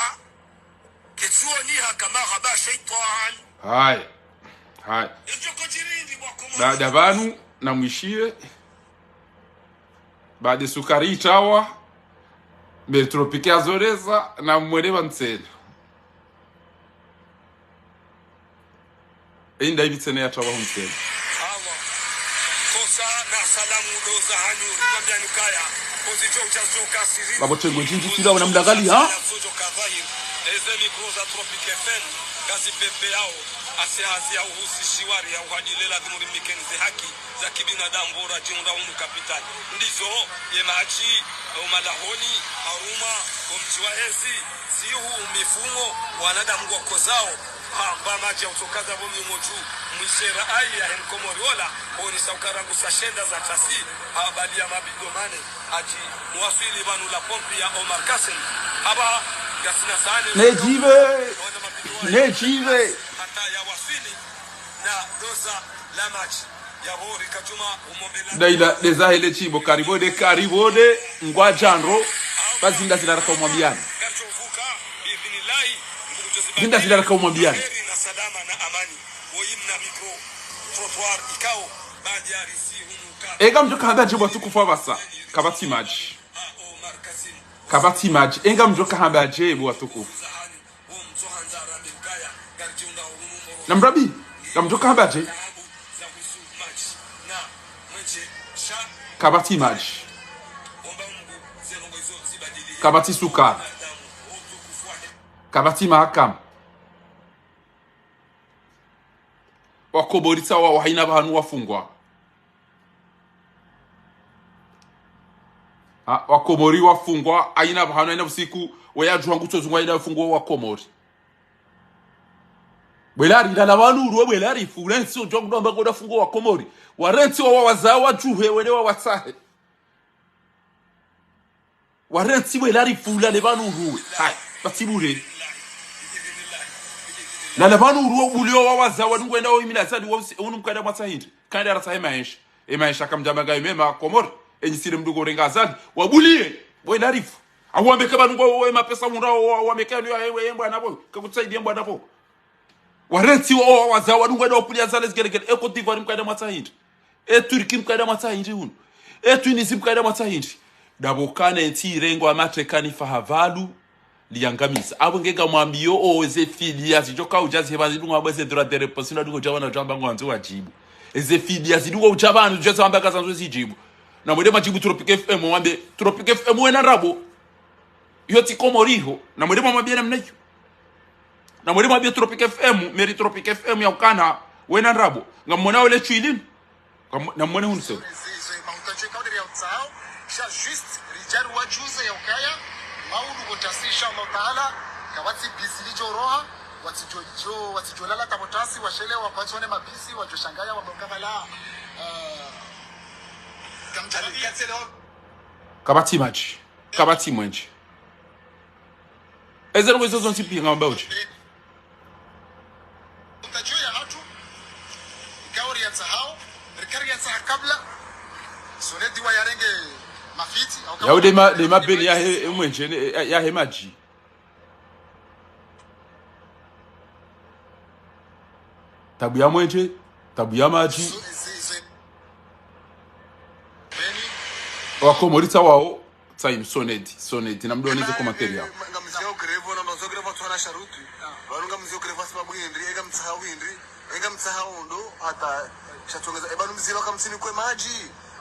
ketsuoni haka mahaba shaitan. Haya. Haya. Idjo kojirindi bo wa Komori. Baada pvanu, na mwishiye. Baada sukari itawa, meri tropique azoreza, na mwende pvantsena. Inda ipvitsene ya tawa huntsene. Awa. Kosa na salamu ndo za hanyu, rikwambiani kaya. Kozi djo ucha zo kasiri. Babo tengwe djindji kila wana mdangali, ha? Zo djo kavahiri. Eze mikro za Tropic F M, ngazi pepe yao. Ase hazi ya uhusi shiwari ya uhadile ladhimu rimikeni ze haki za kibinadamu bora djiunda hunu kapitali. Ndizo, ye madji, o malahoni, haruma, o mdji wa ezi, zihu, mifumo, wanadamu ngwakozao, hamba madji ya utsokaza bo miumo dju, mwishera ayi ya he Mkomori ola, onisa ukara ngusa shenda za tasi, habali ya mabido mane, hadji, mwaswili pvanu la pompe ya Omar Kassim, haba, ngasina sane, Nedjive. Wana mabido wa Nedjive. Hata ya waswili, na doza la madji. Daila, deza hele tsimbo, karibode, karibode, ngwadjandro, ba zinda zila raka umwambiani. Zinda zila raka umwambiani. Eka mdjo kahamba dje bo watukufu apvasa, kapvatsi madji. Kapvatsi madji. Enga mdjo kahamba dje bo watukufu. Na mrabi, ngamdjo kahamba dje. Kapvatsi madji. Kapvatsi sukari. Kapvatsi mahakama. Wakomori tsawa wa hayina pvahanu wafungwa. Ha, Wakomori wafungwa, hayina pvahanu, hayina usiku, weya djuwa ngutsozungwa hayina wafungwa Wakomori. Bwelari, lala pvanu uruwe bwelari, fu, urentsi, udjuwa ngudjo amba ngodo wafungwa Wakomori. Warentsi wa wawazawa djuhe, wene wawatsahe. Warentsi bwelari fu, lale pvanu uruwe. Haya, patsi bure. Lala pvanu uruwe, ubuliye wawazawa, nungwenda wo imila zali, wa usi, unu mkaida mwatsa hindri. Kaida ratsahe maesha. E maesha kamdjamba ngayo mema, Komori. Enyi sile mdru ngorenga Azali. Wabuliye. Bwelari fu. Awambeke pvanu ngwa, we mapesa mura, wa, wambeke ya, we, we, mbwana pvo. Kakutsaidiye mbwana pvo. Warentsi wa, wa, wazawa, nungwenda wapuliya zale zigelegele. E Côte d'Ivoire mkaida mwatsa hindri. E Turki mkaida mwatsa hindri unu. E Tunisie mkaida mwatsa hindri. Dabo kana entsi irengwa matekani fahavalu. liyangamiza. Apvo nge ngamwambiyo, o, eze fidiya zidjo kaudja ziheba zidunga, apvo eze droit de réponse, ndo dunga udja pvanu udja amba ngwandzo wadjibu. Eze fidiya zidunga udja pvanu udja zamba kazandzo zidjibu. Na mwende mwadjibu Tropic F M, wambe, Tropic F M wena ndrabo. Iyo tsi Komori iho. Na mwende mwambiye namna iyo. Na mwende mwambiye Tropic F M, Mary Tropic F M ya ukana, wena ndrabo. Ngamwona ole tshwili. Kam-, na mwone hunu sewa. Izo, izo, mahutajwe kaudiri ya utsao, sha juste, ridjari wadjuze ya ukaya, maudu kotasi, insha Allah Taala, kawatsi bisi lidjo roha, watsidjo, djo, watsidjo lala tabotasi, washele, wakwatsi one mabisi, wadjo shangaya, wambe ukabala, eh, kamtali. Kapvatsi madji. Kapvatsi mwenje. Eze ndrongo izo zontsi piya ngamba udje. Utajua ya hatru, ikao riyatsa hao, rikari yatsa kabla, Sonedi wa yarenge mafiti, au kama yaude ma, de mabeni yahe, mwenje, ne, ya, yahe madji. Tabu ya mwenje, tabu ya madji. Zo-, ze-, ze-, Wakomori tsa wao, tsa inu Sonedi, Sonedi, na mdru oneze commentaire yao. Ngamzio grève, na mzio grève, watsu wana sharuti. Pvanu ngamzio grève sababu hindri, eka mtsaha hindri, eka mtsaha ondo, hata shatsongeza, epvanu mzio kamtsinikwe madji,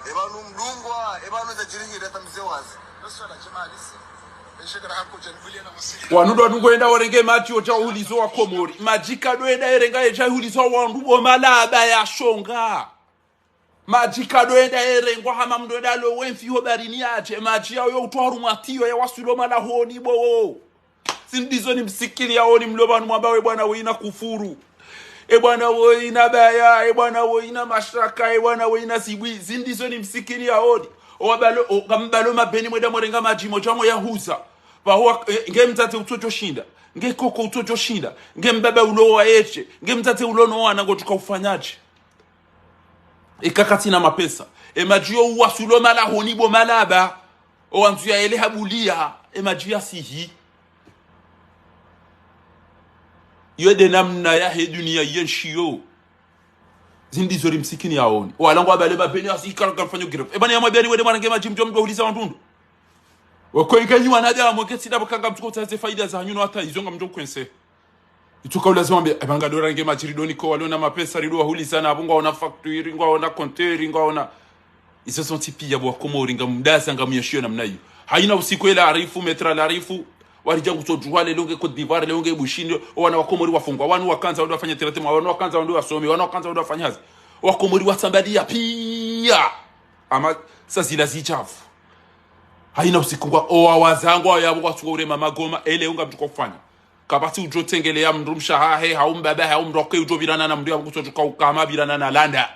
epvanu mdungwa, epvanu zadjiri hindri, hata mzio wazi. Wanu ndo wanu ngwenda warenge madji odja uhulizo Wakomori. Madji kadwenda erenga yedja uhulizo wandru bo malaba ya shonga. Madji kadwenda erengwa hama mndru enda lo wemfi ho barini yadje. Madji yayo utwa harumwa tiyo ya wasulo malahoni bo. Zindizo ni msikini yaoni mlo pvanu mwamba we bwana we ina kufuru. E bwana we ina baya, e bwana we ina mashaka, e bwana we ina zibwi. Zindizo ni msikini yaoni. O wabalo, o, ngambalo mabeni mwenda mwarenga madji modja mwayahuza. Pvahuwa, e, nge mdzadze utsodjo shinda. Nge koko utsodjo shinda. Nge mbaba ulo wa yeshe. Nge mdzadze ulo no wana ngotsuka ufanyadje. Eka katsina mapesa. E madji yo uwasulo malahoni bo malaba. O wandzu ya ele habuliya. E madji ya sihi. Yo de namna yahe duniya yenshiyo. Zindizo ri msikini yaoni. Wala ngwabale mabeni asi ikala kamfanyo grève. Eba ni ya mabeni wende mwanange madji mdjo mdjo uhuliza wandru ndo. Wako ikanyi wanadamu, wake tsi dabo kanga mtsuko utsaze faida zanyu no hata izo ngamdjo kwense. Itsuka ulazimu wambe, eba ngadora nge madji ridoni ko walona mapesa rido wahuliza na apvo ngwaona facture, ngwaona compteur, ngwaona. Izo zontsi piya bo Wakomori ngamdaza ngamyenshiyo namna iyo. Haina usiku ele Arifu, maître Arifu, waridja ngutsodjuwa leo nge Côte d'Ivoire, leo nge Bushini, o wana Wakomori wafungwa, wanu wakandza wandru wafanye traitement, wanu wakandza wandru wasome, wanu wakandza wandru wafanye hazi. Wakomori watsambaliya piya. Ama sa zila zidjavu. Haina usiku ngwa, o wazangu, wa yapvo kwatsuka urema magoma, ele unga mtsuko ufanya. Kapvatsi udjo tsengeleya mndru mshe hahe, hau mbaba, hau mndru wake udjo pvirana na mndru ya ngutsodjuka ukahama pvirana na landa.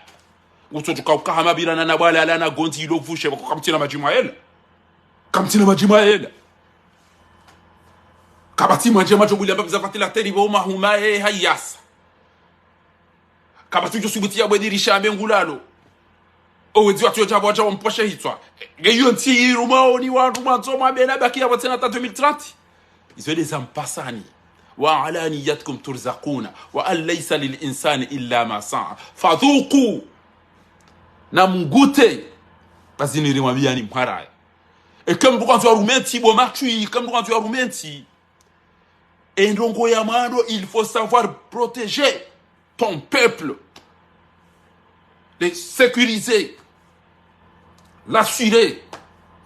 Ngutsodjuka ukahama pvirana na bwala, lana gondzi ilo pvushe, pvako kamtsina madji mwa ela. Kamtsina madji mwa ela. Kapvatsi mwandje madjo buliya mbapvi za vatila teri pvo mahuma, e, hayasa. Kapvatsi udjo subuti ya bwedi rishambe ngulalo. Owezi watsu yodja pvwadja wamposhe hitswa. Nge iyo ntsi iruma oni wandru mwandzo mwabena baki ya pvo tsena ta deux mille trente. Izo de zampasani. وعلى نياتكم ترزقون وأن ليس للإنسان إلا ما سعى فذوقوا. Na mgute. Basi niri mwambiyani mharaye. Eka mndru kwandzo yarume ntsi bo matswi, eka mndru kwandzo yarume ntsi. E ndrongo ya mwando, il faut savoir protéger ton peuple. Le sécuriser. L'assurer.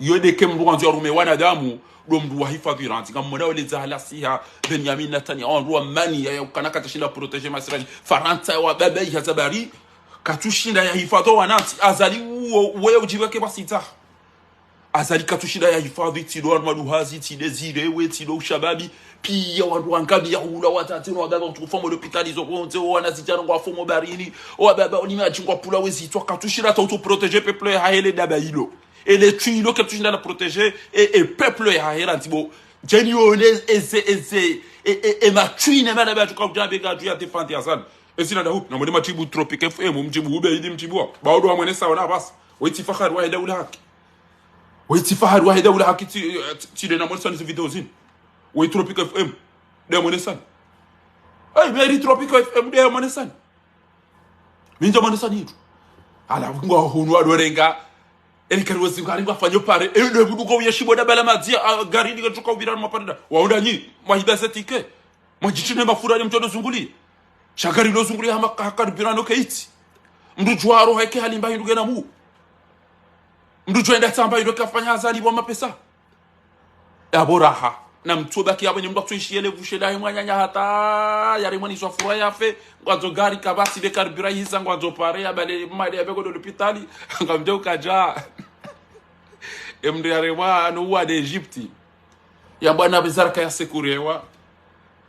Yo de ke mndru kwandzo yarume wanadamu, ndo mndru wa hifadhwi randzi. Ngamwona wale zahala siha, Benjamin Netanyahu, wandru wa mani, ya, ya ukana katsashinda protéger Masirani. Farantsa ya wababa iha zabari, katsushinda ya hifadhwi wanantsi. Azali uwo, uwo ya udjibu ke basita. Azali katsushinda ya hifadhwi, tsi ndo wanu maduhazi, tsi Désiré, we, tsi ndo ushababi, piya wandru wangamiya hula watsatsi no wababa kutukufa mo lopitali zo pvondze, o wanazidjana ngwafo mo barini, o wababa oni madji ngwapvula wezitswa, katsushinda ta utso protéger peuple yahahe le daba ilo. Ele tswi ilo katsushinda la protéger, e, e peuple yahahe randzi bo. Djeni yone eze, eze, e, e, e matswi ne mana ba tuka udja be ngadju ya défendre Azali. Ezina da hutu, na mwende madjibu Tropic F M, mdjibu hube ili mdjibu wa. Ba odo wa mwene sawa na basi. Wetsi fahari wa heda ula haki. Wetsi fahari wa heda ula haki tsi, eh, tsi, tsi de na mwanisani zi video zini. Wetsi Tropic F M. De mwanisani. Hey, Mary Tropic F M de mwanisani. Minja mwanisani itu. Ala, ngwa hunu wa dorenga. Ele gari wezi ngari ngwafanyao pare. Ele buduko uye shibo da bala madzi, a, gari lika tsuka ubira mapare da. Waonda nyi, mwahiba ze ticket. Mwadjitsi ne mafura ne mtsodo zunguliya. Sha gari lo zunguliya hama ka, ha carburant no keitsi. Mndru djuwa roha eke halimba hindru ngena mu. Mndru djuwa enda tsamba hindru kafanya hazali wa mapesa. Yapvo raha. Na mtsoba ki yapvo nye mndru atsoishi yele vushe lahe mwananya hata yaremwa ni swa fura yafe. Ngwandzo gari kabasi le carburant ihisa ngwandzo pare ya bale mali ya beko do lopitali. Ngamdjo ukaja. E mndru yaremwa ano uwa de Egypte. Yambwa na bizaraka ya sekurewa.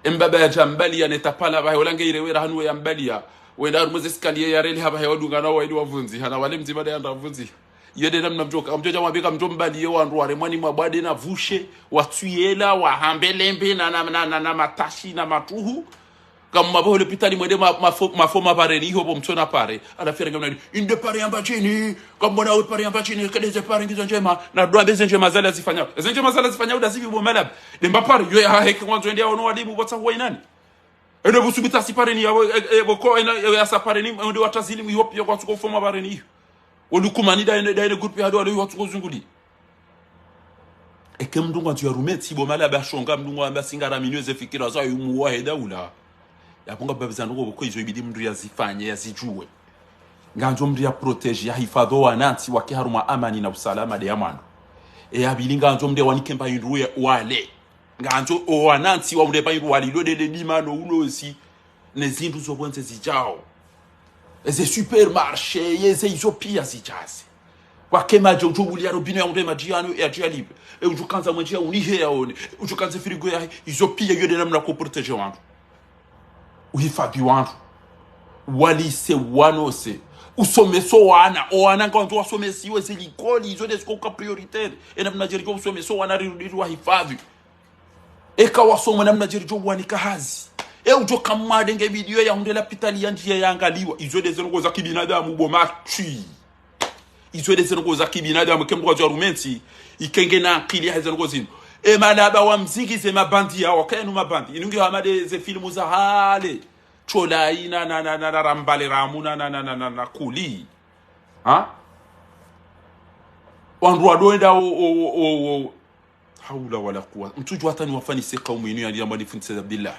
Embaba yadja mbaliya ne tapala pvahe, ola nge irewera hanu ya mbaliya. Wenda harumwa ze sikaliye ya reli hapvahe wadungana waili wavundziha, na wale mdzima nde yanda vundziha. Iyo nde namna mdjoka, mdjo dja mwambika mdjo mbaliye wandru waremwa ni mabwade na vushe, watsuyela, wahambe lembe na, na, na, na, na matashi na matuhu. Kamwa pvaho lopitali mwende ma, mafo, mafo mapareni, iho pvo mtsona pare. Ala fere ngamnani, inde pare yamba djeni, kamwona we pare yamba djeni, kede ze pare ngizo ndjema, na dua be ze ndjema zala zifanya. Ze ndjema zala zifanya uda zivi bo malaba. Demba pare, yo ya haheke ngwandzo ende yaono walimu, botsa huwa inani. Ende busubita si pare ni yawe, e, e, boko, ena, e, ya sa pare ni, ende watazili mu iho piya kwatsuko foma pare ni iho. Olukumani da ene, da ene groupe ya hado wale watsuko zunguli. Eke mndru ngwandzo ya rumetsi, bo malaba shonga mndru ngwamba singara minyo ze fikira za yumu wa heda ula. Yapvo nga babi za ndoko boko izo ibidi mndru yazifanye, yazidjuwe. Ngandzo mndru ya protège, ya hifadho wanantsi wake harumwa amani na usalama de ya mwando. E ya pvili ngandzo mndru ya wanike mba hindru ya wale. Ngandzo o wanantsi wa mndru mba hindru wali lo dede dima no ulozi. Ne zindru zo pvondze zidjao. Eze supermarché, yeze izo piya zidjaze. Wake madji udjo buliya robinet ya mndru madji yanu ya djiya libre. E udjo kandza mwenje ya unihe yaone. Udjo kandza frigo ya izo piya iyo nde namna ko protège wandru. Uhifadhi wandru. Walise wanose. Usomese o wana. O wana ngwandzo wasomesiwe ze likoli. Izo nde ziko ka prioritaire. E namna djeri djo usomese o wana rirudi riwahifadhi. Eka wasoma namna djeri djo wanika hazi. E udjo kamwade nge video ya hundre lapitali ya ndjiya yangaliwa. Izo nde ze ndrongo za kibinadamu bo matwi. Izo nde ze ndrongo za kibinadamu ke mndru wadjo rumetsi. Ike ngena akili ya heze ndrongo zinu. E malaba wa mzingi ze mabandi ya wakaya nu mabandi. Inu nge hama nde ze filmu za hale. Tshola ina na, na, na, na, rambale ramu na, na, na, na, na, na kuli. Ha? Wandru wado enda o, o, o, o, o. Hawla wala kuwa. Mtsudjuwa hata ni wafanise kaumu inu ya liyamba ni fundise za billah.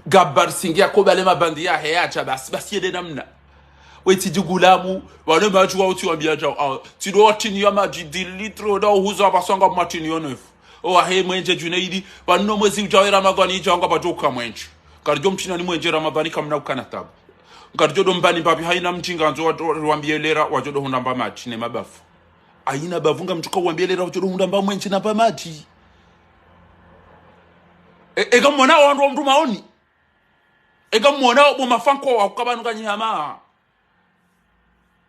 Gabar singi ya kobale mabandi ya heya cha basi, basi yede namna. Wetsi djigulamu, wane madji wa utsi wambiya djao. Ah, tsi ndo watini ya madji dix litres, nda uhuza basanga matini ya neuf. O wahe mwenje Junaidi, pvanu mwezi udjawe Ramadhani idja ngapvadjo uka mwenje. Ngaridjo mtsina ni mwenje Ramadhani kamna ukana tabu. Ngaridjo ndo mbani mbapvi haina mdji ngandzo wadjo, wambiye lera, wadjo ndo hundra mba madji ne mabavu. Haina bavu ngamdjo uka wambiye lera, wadjo ndo hundra mba mwenje na mba madji. E, eka mwona wandru wa mndru maoni. Eka mwona obo mafanko wa ukabanu kanyihama.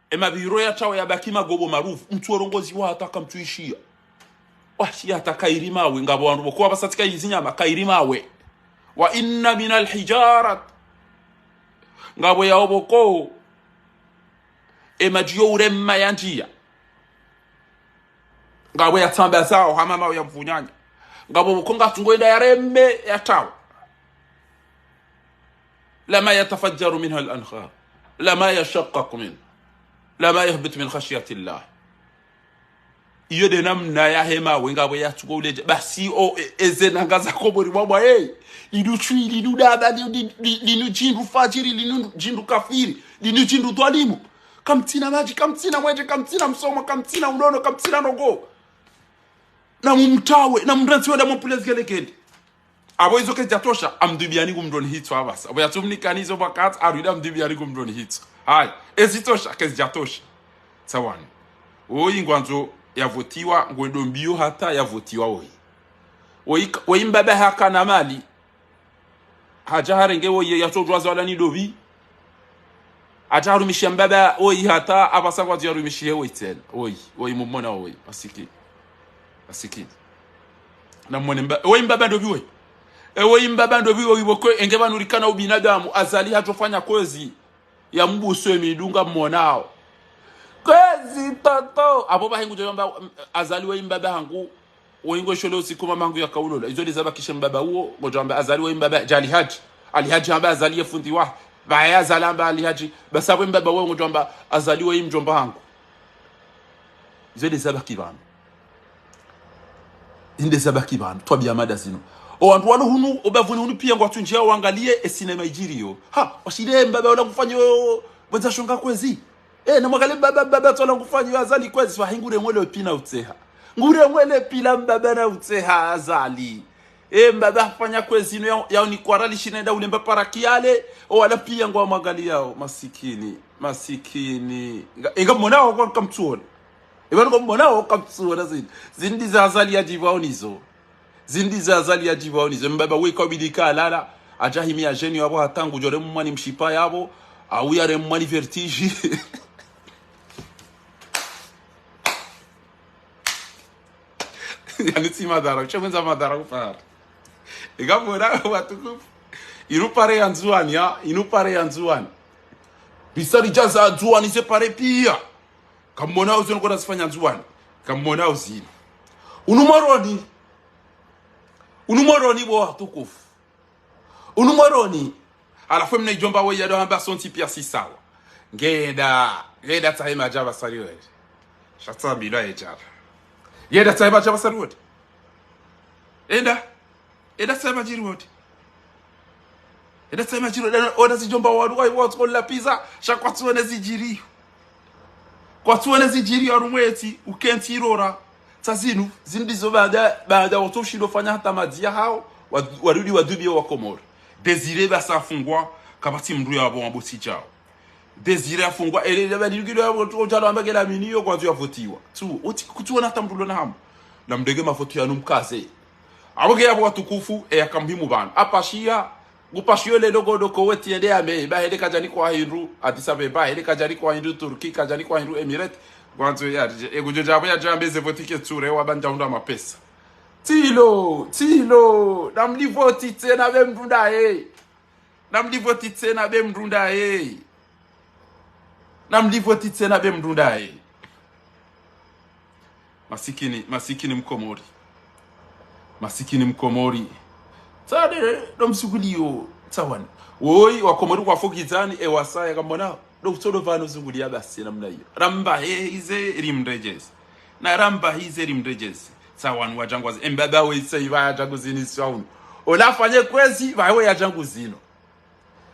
E mabiro ya tawe ya baki magobo marufu. Mtsu orongozi wa hata kamtsu ishiya. Washiya hata kairi mawe. Ngapvo wandru boko wapvasa tsika izi nyama kairi mawe. Wa inna minal hijarat. Ngapvo ya oboko. E madji yo urema ya ndjiya. Ngapvo ya tsamba zao, hama mawe ya mvunyanya. Ngapvo boko ngatsungo enda ya reme ya tawe. Lama yatafajjaru minha al-anhar. Lama yashaqqaqu minha. Lama yahbitu min khashyati Allah. Iyo nde namna ya hema we ngapvo ya tsuko uledja. Basi o, e, eze nanga za Komori mwamwa, e. Linu tswi, linu daba, li, li, li, linu djindru fajiri, linu djindru kafiri, linu djindru dhwalimu. Kamtsina madji, kamtsina mwenje, kamtsina msomo, kamtsina unono, kamtsina ndrongo. Na mumtawe, na mrantsi wenda mwampule zigelekende. Apvo izo kezidjatosha, amdubiyani ngumndroni hitswa apvasa. Apvo yatsumnikani izo pvakati, arudi amdubiyani ngumndroni hitswa. Haya, ezitosha, kezidjatosha. Tsawani. Oyi ngwandzo yavotiwa, ngwendo mbiyo hata yavotiwa oyi. Oyi, oyi mbaba hakana mali. Hadja harenge oyi yatsodjuwa zalani ndopvi. Hadja harumishiya mbaba oyi hata apvasa ngwandzo yarumishiye oyi tsena. Oyi, oyi mumona oyi. Masikini. Masikini. Na mwone mba, oyi mbaba ndopvi oyi. E oyi mbaba ndopvi oyi boko enge pvanu rikana ubinadamu. Azali hatsofanya kwezi. Ya mbuso emidunga mwonao. Kwezi toto. Apvo pvahe ngudjo yamba, mm, Azali oyi mbaba hangu. Woyi ngweshole usiku mamangu yakaulola. Izo ndeza pvakishe mbaba uwo, ngodjo amba Azali woyi mbaba, dja Ali Hadji. Ali Hadji hamba Azali ye fundi wahe. Pvaye Azali hamba Ali Hadji, basi apvo mbaba uwo ngodjo amba Azali woyi mdjomba hangu. Izo nde zabaki pvanu. Inde zabaki pvanu, twabiya mada zinu. O wandru walo hunu, o bavuni hunu piya ngwatsundjiya wangaliye e sinema idjiriyo. Ha, washile mbaba ola ngufanyo, bwendza shonga kwezi. E, namwangaliye mbaba, mbaba tsola ngufanyo, Azali kwezi, wahi ngure mwele pina utseha. Ngure mwele pila mbaba na utseha, Azali. E, mbaba hafanya kwezi inu ya, ya unikwara lishine nda ulemba paraki yale, o wala piya ngwamwangaliyao, masikini, masikini. Nga, inga mwonao kwa kamtsuona. Eba nuko mwonao kamtsuona zini. Zini ndizo Azali yadjipvao nizo. Zini ndizo Azali yadjipvao nizo. Mbaba weka ubidi kalala. Adjahimi ya jeni yapvo hata ngudjore mwani mshipa yapvo. Au yare mwani vertige. Yaani tsi madhara, ushe mwendza madhara upara. Inga mwonao watukufu. Inu pare ya Ndzuwani, ya. Inu pare ya Ndzuwani. Pvisa lidjaza Ndzuwani ze pare piya. Kamwonao zinu kona zifanya Ndzuwani. Kamwonao zinu. Unu Moroni. Unu Moroni bo watukufu. Unu Moroni. Halafu mna idjomba we yado hamba sontsi piya si sawa. Ngeda, ngeda tsahe madjaba saliwele. Shatsa bila idjaba. Ngeda tsahe madjaba saliwele. Enda. Enda tsahe madjiri wote. Enda tsahe madjiri wote. Enda zidjomba wanu, wayi, watsu kola piza. Sha kwatsuwone zidjiri. Kwatsuwone zidjiri harumwetsi, ukentsi irora. Tsa zinu, zinu ndizo baada, baada watsu shindo fanya hata madziya hawo, wa, warudi wadubiye wa Komori. Désiré basi afungwa, kapvatsi mndru yapvo wambo tsi djawo. Désiré afungwa, ele, ele, badi lukilo yapvo, tu, ujalo amba kela miniyo, kwatsu yavotiwa. Tsu, oti, kutsuwona hata mndru lona hamu. Na mdenge mafoto yanu mkaze. Apvo ke yapvo watukufu, e yaka muhimu pvanu. Apashiya, ngupashiyo lelo kodo koweti yende yambe, ba hele kadjanikwa hindru, Addis Abeba, hele kadjanikwa hindru, Turki, kadjanikwa hindru, Emirate. Kwandzo ya, e kudjo djapvo yadjambe ze voti ke tsure, wabandja hundra mapesa. Tsilo, tsilo, namlivoti tsena be mndru ndaye. Namlivoti tsena be mndru ndaye. Namlivoti tsena be mndru ndaye. Masikini, masikini Mkomori. Masikini Mkomori. Tsade, ndo msukuliyo, tsawani. Woyi, Wakomori kwafukidzani, e wasaya kamwonao. Ndo kutsodo pvanu zunguliya basi namna iyo. Ramba he, ize, rimredjeze. Na ramba he, ize, rimredjeze. Tsawani wadjangwazi. E mbaba we isa iba yadjanguzini saunu. Ola afanye kwezi, ba we yadjanguzino.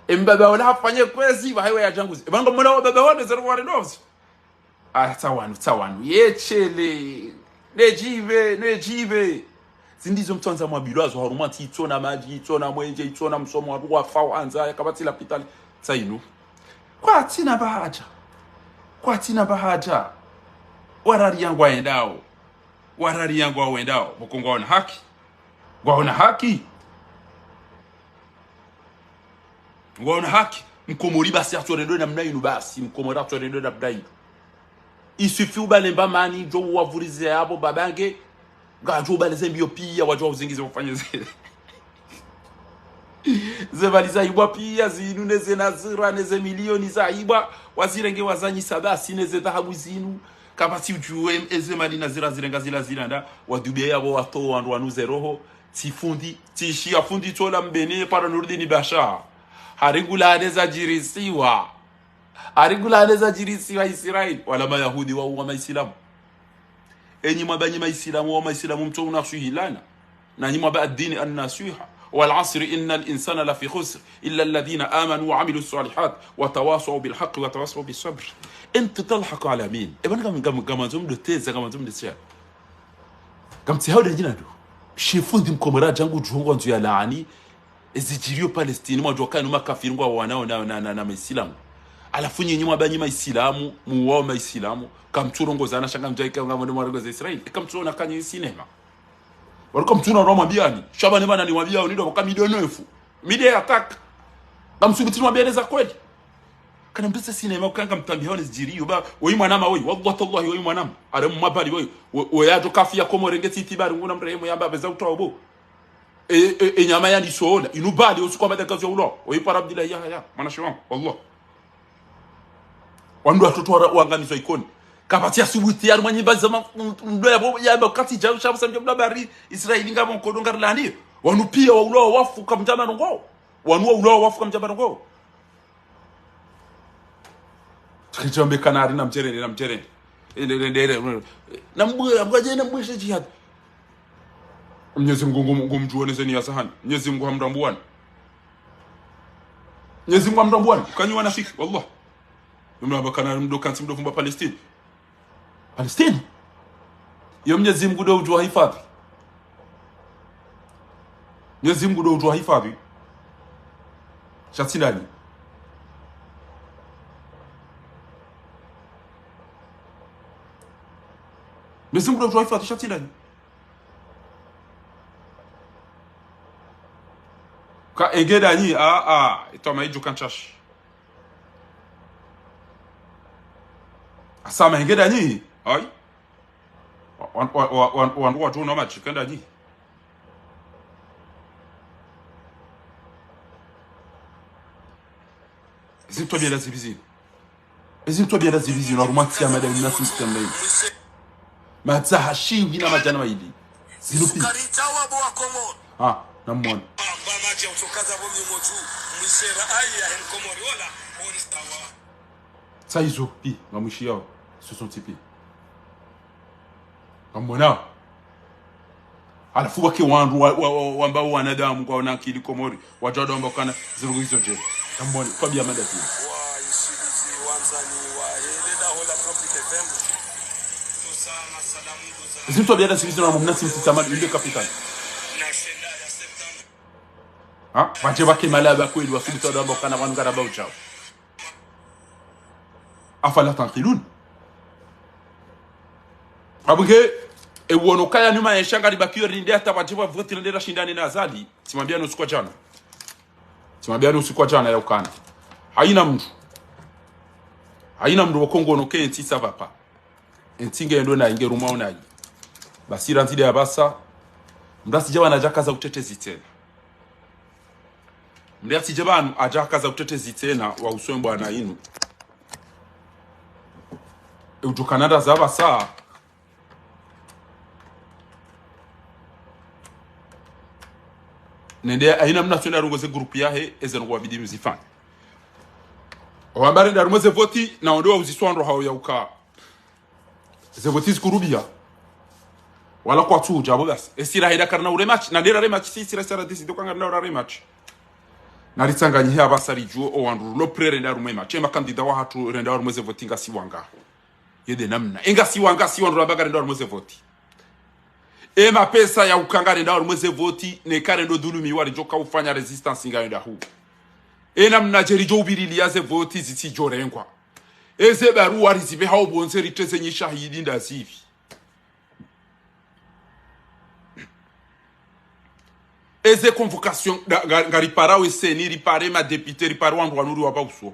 E mbaba ola afanye kwezi, ba we yadjanguzi. E bango mwana wa baba wanu, zero wari nozi. Ah, tsawanu, tsawanu. Yeshele. Nedjive, nedjive. Zinu ndizo mtsandza mwabilwa zo harumwa ntsi itsona madji, itsona mwenje, itsona msomo, wandru wafa, wandza, yakapvatsi lapitali. Tsa inu. Kwatsina bahadja. Kwatsina bahadja. Warari yangu wayendao. Warari yangu wawendao. Pvoko ngwaona haki. Ngwaona haki. Ngwaona haki. Mkomori basi atsoredwe namna inu basi. Mkomori atsoredwe namna inu. Isufi ubale mba mani, djo uwavurize yapvo babange. Ngadjo ubale ze mbiyo piya, wadjo uzingize ufanye ze. Ze mali zaibwa piya, zinu neze nazira, neze miliyoni zaibwa. Wazirenge wazanyisa basi, neze dhahabu zinu. Kapvatsi udjuwe, eze mali nazira zirenga zila zila nda. Wadubiya yapvo watowa wandru wanu ze roho. Tsi fundi, tsi shiya fundi tsola mbeni para Nurdini Basha. Harigula neza djirisiwa. Harigula neza djirisiwa Israeli. Wala Mayahudi wa uwa Maisilamu. Enyi mwaba nyi Maisilamu, wa Maisilamu mtso unasuhilana. Na nyi mwaba ad-dini an-nasiha. والعصر إن الإنسان لفي خسر إلا الذين آمنوا وعملوا الصالحات وتواصوا بالحق وتواصوا بالصبر. أنت تضحك على مين؟ Eba ngam, ngam, ngamandzo mdoteza, ngamandzo mdoteza. Kamtsi hawuda njina ndo. Shefu ndi Mkomori djangu djungu wandzo ya laani. Ezidjiriyo Palestine, mwadjuwa kanu makafiri ngwawanao na, na, na, na Maisilamu. Halafu nyinyi mwaba nyi Maisilamu, muwao Maisilamu. Kamtsurongoza na sha ngamdjaika ngamwende mwarongoza Israeli. Kamtsuona kanyi sinema. Wali kamtsuona wamwambiyani. Shabani mana ni mwambiyao nindo waka milioni elfu. Milioni ya taka. Kamsubuti mwambiyani za kweli. Kana mdose sinema ukanga mtambi hao nizidjiriyo ba. Woyi mwanama woyi. Wallahi tallahi woyi mwanama. Are mwabali woyi. Wo, wo yadjo kafi ya Komori nge titi bari nguna mrehemu yamba beza utoa bo. E, e, e nyama yani sola. Inu bali usiku wa madagazo ya ulo. Woyi para Abdillah Yahaya. Mwana shiwa. Wallah. Wandru watoto wara-, wangamizwa Ikoni. Kapvatsi ya subuti ya rumwa nyimba zama, m-, mdo ya bo, ya bo kati djau, shabu samdja mdo bari, Israeli ngapvo nkodo ngarilani. Wanu piya wa ulo wafu kamdjama nongo. Wanu wa ulo wafu kamdjama nongo. Tsikidjambe kanari na mdjerende, na mdjerende. Ende, ende, ende, ende. Nambwe, nambwe, je, nambwe, she jihad. Mnyezi Mungu ngum-, ngumdjuwa ne zeni ya sahani. Mnyezi Mungu hamrambuwani. Mnyezi Mungu hamrambuwani. Kanyi wanafiki, wallah. Mna bakana mdo kansi mdo fumba Palestine. Palestine? Yo Mnyezi Mungu ndo udjuwa hifadhi. Mnyezi Mungu ndo udjuwa hifadhi. Sha tsi ndanyi. Mnyezi Mungu ndo udjuwa hifadhi, sha tsi ndanyi. Ka enge ndanyi, a, a, itoma idjo kantsashi. Asama enge ndanyi, ayi. Wa, wa, wa, wa, wa, wandru wadjo no madji, ke ndanyi. Zintwabia nda zipvi zinu. Ezintwabia nda zipvi zinu, harumwa ntsi ya mada ina système nayi. Matsaha shihwi na madjana mayili. Zinu pvi. Ah, namwona. Sa izo pvi, ngamwishiyao. Izo zontsi pvi. Ngamwonao. Halafu wake wandru wa, wa, wa, wamba wanadamu ngwaona akili Komori. Wadjwado wamba kana zirungu izo dje. Ngamwone, twabia mada pvi. Zintwabia nda zipvi zinu na mumna tsi mtiti amani, inde capitaine. Ha? Wadje wake malaba kweli, wasubutu wamba kana wanu ngaramba udjao. Afala tanqilun. Abunge, e wono kaya nyuma ya shanga libakiyo rinde hata wadje wavoti rinde rashindane na Azali. Tsimwambia no usiku wa djana. Tsimwambia no usiku wa djana ya ukana. Hayina mndru. Hayina mndru wa Kongo no ke ntsi ça va pas. Entsi nge ndo na inge rumwa unayi. Basi randzi nde ya pvasa. Mndru asidje pvanu adja kaza utetezi tsena. Mndru asidje pvanu adja kaza utetezi tsena wa uswe mbwana inu. E udjo kana nda za pvasa. Nende hayina mna tswenda rungo ze groupe yahe, eze ndrongoo wabidi mzifanye. Owamba rende harumwa ze voti, na onde wa uziswa ndro hao ya uka. Ze voti zikurubia. Wala kwatsu udja pvo basi. Esi rahenda karina ure match. Na ndera re match, si, si ra, si ra décidé kwa ngarina ura re match. Na ritsanganyihe apvasa ridjuwe owandru lo prêt rende harumwa e match. E makandida wahatru rende harumwa ze voti ngasi wanga. Yo nde namna. E ngasi wanga si wandru wamba ngarenda harumwa ze voti. E mapesa ya uka ngarenda harumwa ze voti, ne karendo dhulumiwa ridjo ka ufanya résistance ngayo ndahu. E namna dje ridjo upvirilia ze voti zitsidjo rengwa. Eze barua rizipve hao pvondze ritreze nyi shahidi nda zipvi. Eze convocation, nga, nga, ngariparao e CENI, ripare ma député, ripare wandru wanu riwapva uso.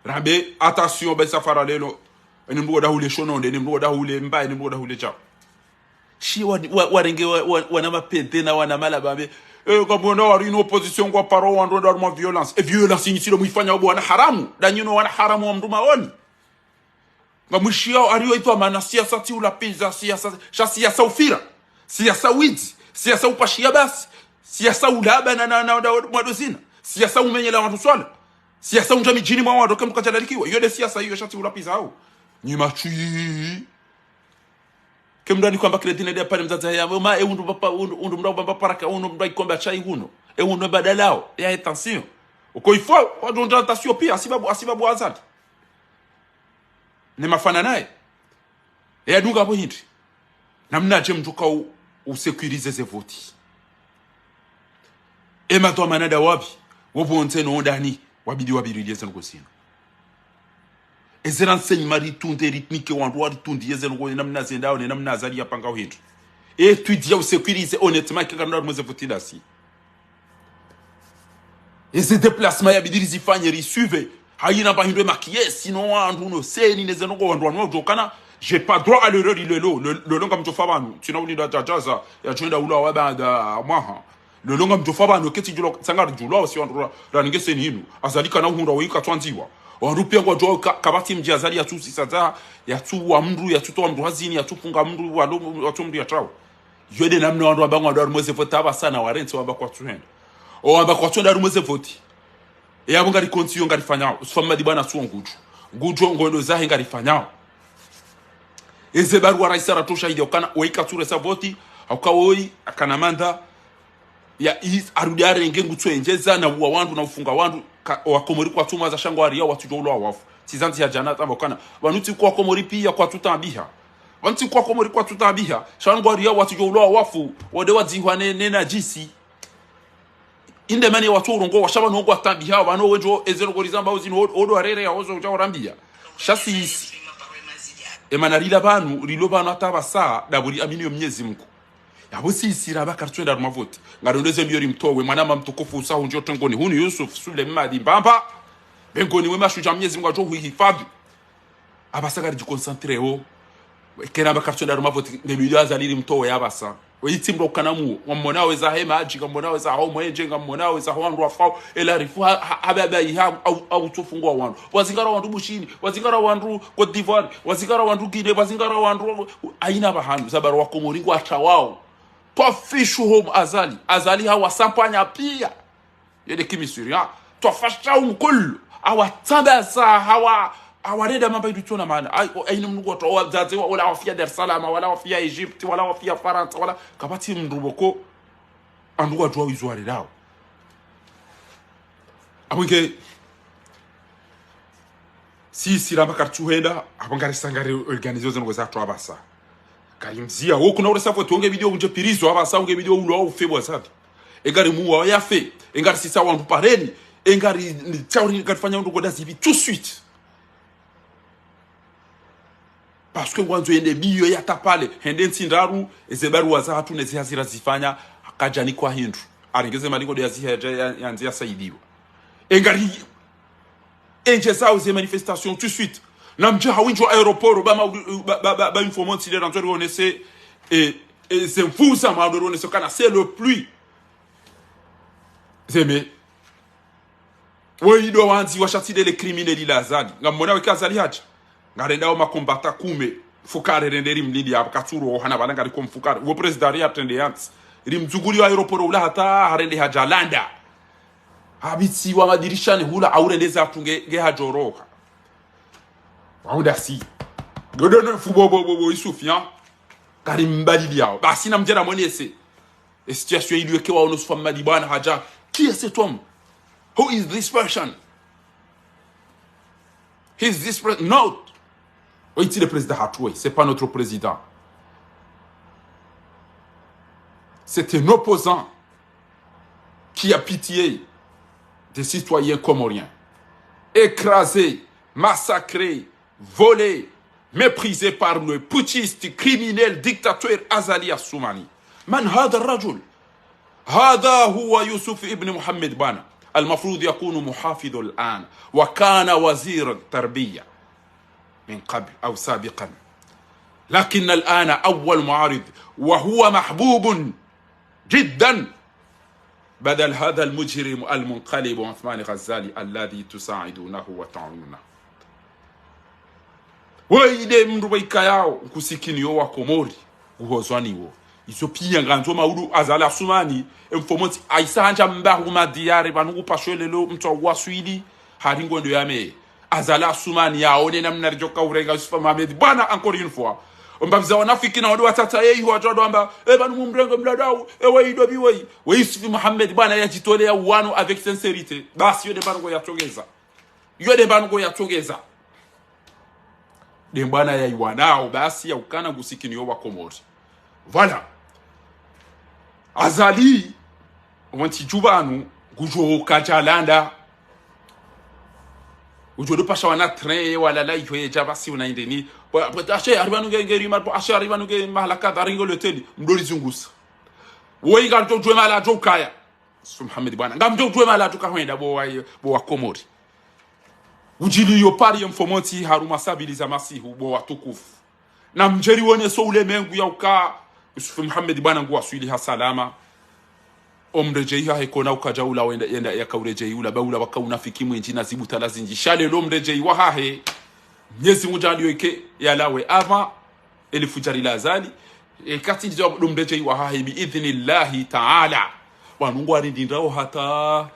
Rambe, attention, ba isafara lelo. Eni mndru ngodahule shononde, eni mndru ngodahule mba, eni mndru ngodahule djao. Shi wa, wa, warenge wa, wa, wana mapente na wana malaba mbe. E, kamwona wari inu opposition ngwaparao wandru nda harumwa violence. E violence inyi tsi ndo mwifanya obo wana haramu. Ndanyi no wana haramu wa mndru maoni. Ngamwishiyao ariyo itwa mana siasa tsi ulapviza, siasa, sha siasa ufira, siasa widzi, siasa upashiya basi, siasa ulaba na, na, na, na mwado zina, siasa umenyela wandru swala, siasa undja midjini mwa wandru ke mkadjalalikiwa. Iyo nde siasa iyo sha tsi ulapviza hao. Nyi matswi. Ke mndru anikwamba crédit nende pare mdzadze ya, ma, e undru papa, undru, undru mndru pamba paraka, undru mndru ikomba chai huno. E undru badalao, ya attention. Uko ifo, wandru undra attention pia, asibabu, asibabu Azali. Ne mafana naye. E yadunga pvo hindri. Namna dje mndru ka u, u sécuriser ze voti. E madhwamana nda wapvi, wo pvondze no ndani, wabidi wapvirilie ze ndrongoo zinu. Eze renseignements ritunde, ritnike wandru waritunde, eze ndrongoo namna zendao, ne namna Azali yapangao hindri. Étude ya u sécuriser honnêtement, ke ngarenda harumwa ze voti ndasi. Eze déplacement yabidi rizifanye, risuive. Hayina pvahindru e makiyesi, no wandru, no CENI, neze ndrongoo wandru wanu wadjokana. J'ai pas droit à l'erreur, lelo, le, lelo ngamdjofa pvanu. Tsina ulinda djadjaza, yadjwenda ula wa baada mwaha. Lelo ngamdjofa pvanu, ketsi djulwa, tsanga djulwa, wasi wandru ra, ranenge CENI inu. Azali kana uhundra, weka twandziwa. Wandru pia ngwadjuwao ka, kapvatsi mdji Azali yatsu sisa za, yatsu wa mndru, yatsu towa mndru hazini, yatsu funga mndru, walo, yatsu mndru yatrao. Yo nde namna wandru wamba ngwandro harumwa ze voti apvasa na warentsi wamba kwatsuhenda. O wamba kwatsuhenda harumwa ze voti. E yapvo ngari konsi yo ngarifanyao. Usifa mmadi bwana tsuo ngudjo. Ngudjo ngondo zahe ngarifanyao. Eze barua raisi aratosha hidi ukana, woyi katsuresa voti, hauka woyi akana manda ya is, arudi arenge ngutso endjeza na uwa wandru na ufunga wandru, ka, wakomori kwatsumwaza sha ngwariya watsudjo ulwa wafu. Tsizandzi ya djana tamba ukana, pvanu tsi kwa Komori piya kwatsutambiha. Pvanu tsi kwa Komori kwatsutambiha, sha ngwariya watsudjo ulwa wafu, wode wadzihwa ne, ne najisi. Inde mani watsu urongowa, sha pvanu ngwatambiha, pvanu wendjo ezero kori zamba uzini, wo, wodo arere ya ozo udja urambiya. Sha sisi. Emana rila pvanu, rilo pvanu hata pvasa, daburi amini yo Mnyezi Mngu. Yapvo sisi ramba karitsuenda harumwa voti. Ngarondeze mbiyo rimtowe, mwanama mtukufu usahu ndjo tengoni. Hunu Yusuf Sule Mmadi Mbamba. Bengoni we mashudja Mnyezi Mngu adjo huhifadhi. Apvasa ngaridjiconcentreo. Kena ramba karitsuenda harumwa voti, nge mbiyo Azali rimtowe apvasa. Weyitsi mdru ukana muo. Ngammonao eza hema adji, ngammonao eza hao mwenje, ngammonao eza hao wandru wafao. Ela rifu ha, ha, ha, ha, ha, ha, au, au tsofungu wa wandru. Wazingara wandru Bushini, wazingara wandru Côte d'Ivoire, wazingara wandru Guinée, wazingara wandru, aina pvahanu, zabara wakomori ngwatrawao. Twafishuhum Azali. Azali hawasampanya piya. Yede kimisuri, ha? Twafashahum kullu. Hawatsambaza, hawa, hawarenda mamba idu tsona mana. Ay, o, ayina mndru ngwatrawao, wadzadze wa, wala wafiya Dar es Salaam, wala wafiya Egypte, wala wafiya Farantsa, wala, kapvatsi mndru pvoko. Wandru ngwadjuwa wizo warendao. Apvo nge, sisi ramba karitsuhenda, apvo ngarisa ngari organize zendrongo zatru apvasa. Karimziya, wo kuna uresa voti, wo nge bidi undje pirizo apvasa, wo nge bidi ulwa ufe bwa zavi. Engari muwa yafe, engari sisa wandru pareni, engari, ngarifanya undru koda zivi tout de suite. Parce que ngwandzo yende mbiyo yatapale, hende ntsi ndraru, eze barua zahatru neze hazi razifanya, kadjanikwa hindru. Arenge ze malingo de yaziha ya, ya, yandzi yasaidiwa. Engari, endjezao ze manifestation tout de suite. Na mdje hawindji wa aéroport, ba ma, ba, ba, ba, ba informanti le randzo rionese, e, e, ze mvuza ma rionese kana c'est le plus. Zeme. Woyi ndo wandzi washatsi ndele criminel la Azali. Ngammona weka Azali hadja. Ngarendao makombata kume. Mfukare rende rimlindi ya katsuro hana pvala ngariko mfukare. Wo président ri atrende yantsi. Rimdzunguli wa aéroport ula hata harende hadja landa. Habitsi wa madirishani hula aurende zatru nge, nge hadjoroha. Waunda si. Godono fu bo, bo, bo, bo, Yusuf, ya. Karimbalili yao. Basi na mdjera mwenese. E situation iliweke wa ono Yusuf Mmadi Bwana hadja. Qui est cet homme? Who is this person? He is this pre-, no. Woyi tsi le président hatru, c'est pas notre président. C'est un opposant qui a pitié des citoyens comoriens. Écrasés, massacrés, volés, méprisés par le putschiste, criminel, dictateur Azali Assoumani. من هذا الرجل؟ هذا هو يوسف ابن محمد بانا. المفروض يكون محافظ الآن، وكان وزير التربية من قبل أو سابقا، لكن الآن أول معارض، وهو محبوب جدا بدل هذا المجرم المنقلب عثمان غزالي الذي تساعدونه وتعينونه. Woyi nde mndru pvayikayao, nkusikiniyo wa Komori, nguhozwaniwo. Izo piya ngandzo maudu Azali Assoumani, emfomontsi, ayisa handja mbahu madiyari, pvanu ngupashwe lelo mndru awaswili, hari ngondo yame. Azali Assoumani yaone namna ridjoka urenga Yusuf Mohamed Bwana encore une fois. Omba pviza wanafiki na wandru watsatsa yeyi wadjo wamba, e pvanu mumrenge mladau, e woyi ndo pvi woyi. We Yusuf Mohamed Bwana yadjitoleya uwano avec sincérité. Basi yo nde pvanu ngo yatsongeza. Yo nde pvanu ngo yatsongeza. Nde mbwana yayiwanao, basi ya ukana ngusikiniyo wa Komori. Voilà. Azali, wontsi djuu pvanu, ngudjo kadja landa. Ngudjo dopasha wana train, walala iho yedja basi unaindeni. Bo, bo, ashe, hari pvanu nge, nge rima, bo, ashe, hari pvanu nge mahala kadha, hari nge loteli, mdori zungusa. Woyi ngamdjo djuwe mahala djo ukaya. Yusuf Mohamed Bwana. Ngamdjo djuwe mahala djo kahwenda bo wa, bo wa Komori. Udjiliyo pari ye mfomontsi harumwa sabili za masihu bo watukufu. Na mdjeri woneso ulemengu ya uka Yusuf Mohamed Bwana nguwaswili ha salama. Omredjeyi hahe kona ukadja ula wenda, yenda yaka uredjeyi ula, ba ula waka unafiki mwindji na zibutala zindji. Sha lelo mredjeyi wahahe. Mnyezi Mungu djaliyo ike yalawe apva. Elifudjari la Azali, e, katsi ndizo ndo mredjeyi wahahe bi idhnillahi taala. Pvanu ngwari ndindrao hata.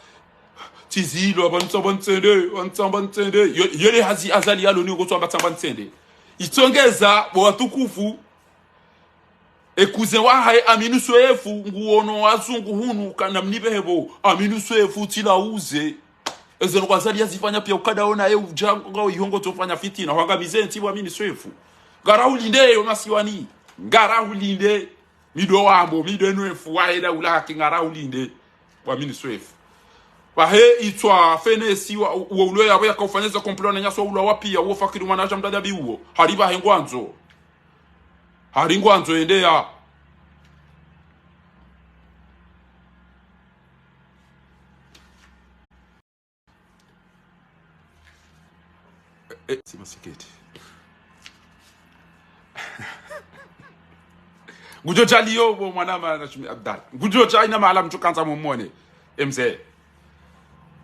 Tsi zilo, pvanu tsamba ntsende, pvanu tsamba ntsende. Yo, yo le hazi Azali yalo ni ngo tsamba tsamba ntsende. Itsongeza bo watukufu, e cousin wahahe Aminu Swefu, nguono wazungu hunu, kana mnibehe bo Aminu Swefu, tsi la uze. Eze no kwazali yazifanya pia ukada ona ye uja ngao ihongo tsofanya fitina, hwangamize ntsi bo Aminu Swefu. Ngarahulinde yo masiwani. Ngarahulinde. Mi ndo wambo, mi ndo enu efu, wahe daula haki ngarahulinde. Bo Aminu Swefu. Wahe itswa fenesi wa, wa ulo yabo yakaufanya ze complot na nyaswa ulo wapia, uo fakiri mwana aja mdadabi uo. Hari bahe ngwandzo. Hari ngwandzo ende ya. Eh, eh, si masikiti. Ngudjo djali yo bo mwana ma na shumi Abdallah. Ngudjo dja ina mahala mtsu kandza mumone. E mze.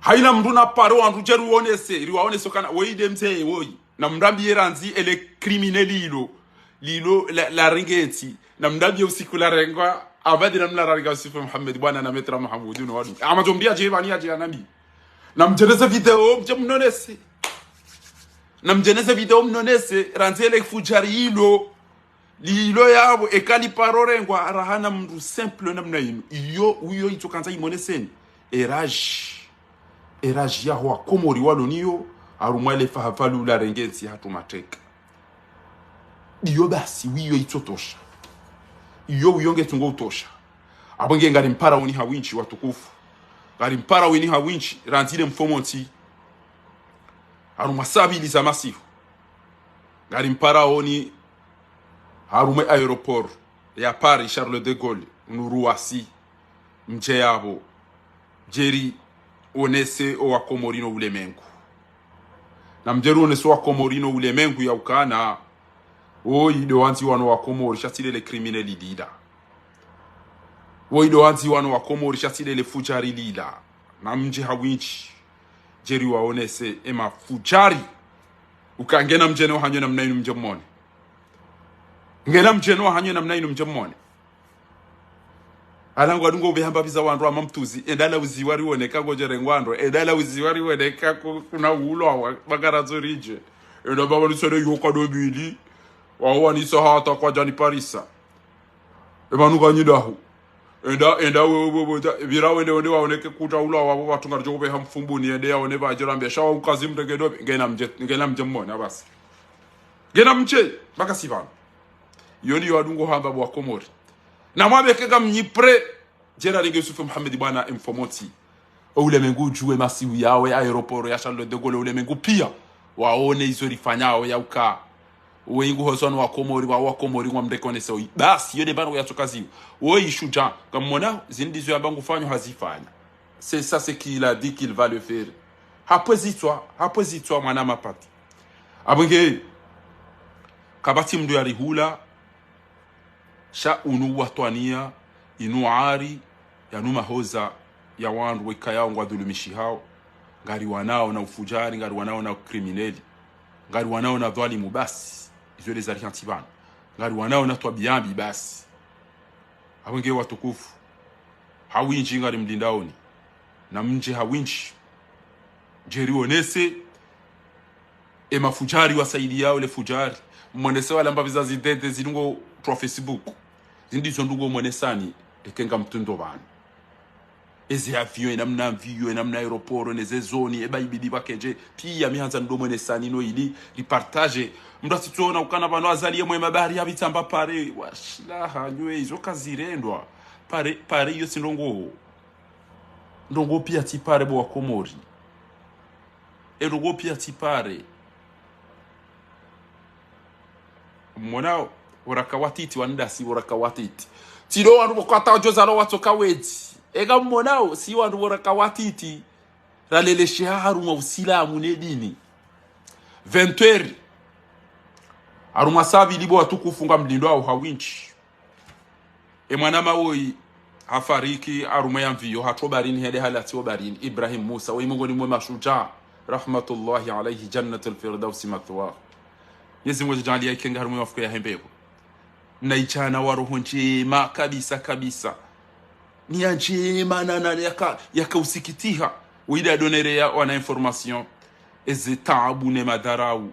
Haina mndru na paro wandru djeru wonese, iri waonese kana, woyi nde mze, woyi. Na mrambiye randzi ele criminel lilo. Lilo la, la renge ntsi. Na mrambiye usiku la rengwa, abadi na mla rengwa Yusufu Muhammad, bwana na Maître Mahamudu no wadu. Ama djo mbiya dje bani ya dje ya nambi. Na mdjeneze video, mdje mnonese. Na mdjeneze video mnonese, randzi ele fujari ilo. Lilo yabo, eka li paro rengwa, rahana mndru simple namna inu. Iyo, uyo itso kandza imoneseni. E rage. E rage yaho wa Komori walo niyo, harumwa le fahafalu la renge ntsi hatru mateka. Iyo basi, wiyo itso tosha. Iyo, uyo nge tsungo utosha. Abo nge ngari mpara uni hawintsi watukufu. Ngari mpara uni hawintsi, randzi le mfomo ntsi. Harumwa sabili za masihu. Ngari mpara uni harumwa aéroport ya Paris Charles de Gaulle, unu Roissy, mdje yabo. Mdjeri onese o wa Komori no ulemengu. Na mdjeri onese o wa Komori no ulemengu ya ukana. Woyi ndo wandzi wano wa Komori sha tsi lele criminel lila. Woyi ndo wandzi wano wa Komori sha tsi lele fujari lila. Na mdje hawintsi. Mdjeri waonese e mafujari. Uka ngena mdjeni wahanyu namna inu mdje mmone. Ngena mdjeni wahanyu namna inu mdje mmone. Ala ngwadungo ubehamba biza wandru ama mtuzi. Enda la uziwa riwoneka ngodjere ngwandro. Enda la uziwa riwoneka ku-, kuna ulwa wa bakara zoridje. Enda baba nisone yoka dobili. Wawa nisa hata kwadjani parisa. Emanuka nyidahu. Enda, enda, we, we, we, we, vira wende, wende, waoneke kuta ula wabo, watunga ridjo kubeha mfumbuni, ende, yaone, ba, jira, mbia, shawa, ukazi, mdege, dobe, ngena mdje, ngena mdje mmone, abasi. Ngena mdje, baka sivano. Iyo ndiyo wadungo hamba bo wa Komori. Na mwabe keka mnyipre, djera lenge Yusufu Muhammad bwana mfomo ntsi. O ulemengu udjuwe masihu yawe, aéroport ya Charles de Gaulle, ulemengu pia. Waone izo rifanyao ya uka. Wengu hozwano wa Komori, wa, wa Komori, wa mreconnaisse oyi. Basi, yo de bano ya tsokaziwa. Oyi shudja, kamona, zindi zo yamba ngufanyo hazifanya. C'est ça ce qu'il a dit qu'il va le faire. Hapwe zitswa, hapwe zitswa mwana mapati. Abwenge, kapvatsi mndru yarihula, sha unu watwaniya, inu ari, yanu mahoza, ya wandru wekayao ngwadhulumishihao, ngariwanao na ufujari, ngariwanao na ukrimineli, ngariwanao na dhwalimu basi, izo le zariha ntsi pvanu, ngariwanao na twabiya mbi basi. Abwenge watukufu, hawintsi ngarimlindaoni, na mdje hawintsi, djeri onese, e mafujari wasaidiyao le fujari. Mmonese wala mbapvi za zidede zilungo twa Facebook. Zindi zo ndungo mwonesani, eke ngamtundo pvanu. Eze avion, enamna avion, enamna aéroport, neze zone, eba ibidi bakedje. Pia mi handza ndo mwonesani no ili, ripartage. Mndru asitsona ukana pvanu Azali ye mwe mabari ya bitsamba pare. Washilaha, nywe, izo kazirendwa. Pare, pare iyo tsi ndrongo. Ndrongo pia tsi pare bo wa Komori. E ndrongo pia tsi pare. Mmonao, oraka watiti, wanidasi, oraka watiti. Tsi ndo wandru bo kwata odjo zalo watsoka wedzi. Eka mmonao, si wandru oraka watiti. Ralelesheha harumwa usilamu ne dini. Vingt heures. Harumwa sabili bo watukufu ngamlindwao hawintsi. E mwana mawoyi hafariki harumwa ya mviyo, hatro barini hende halatsi o barini, Ibrahim Musa, woyi mongoni mwe mashudja, rahmatullahi alayhi, jannatul firdausi mathwa. Mwenyezi Mungu yadjaaliya ikenga harumwa mafuko yahe mbepvo. Na idjana wa roho ndjema kabisa kabisa. Niya ndjema na, na yaka, yaka usikitiha. Wida donere ya wana information. Eze taabu ne madharau.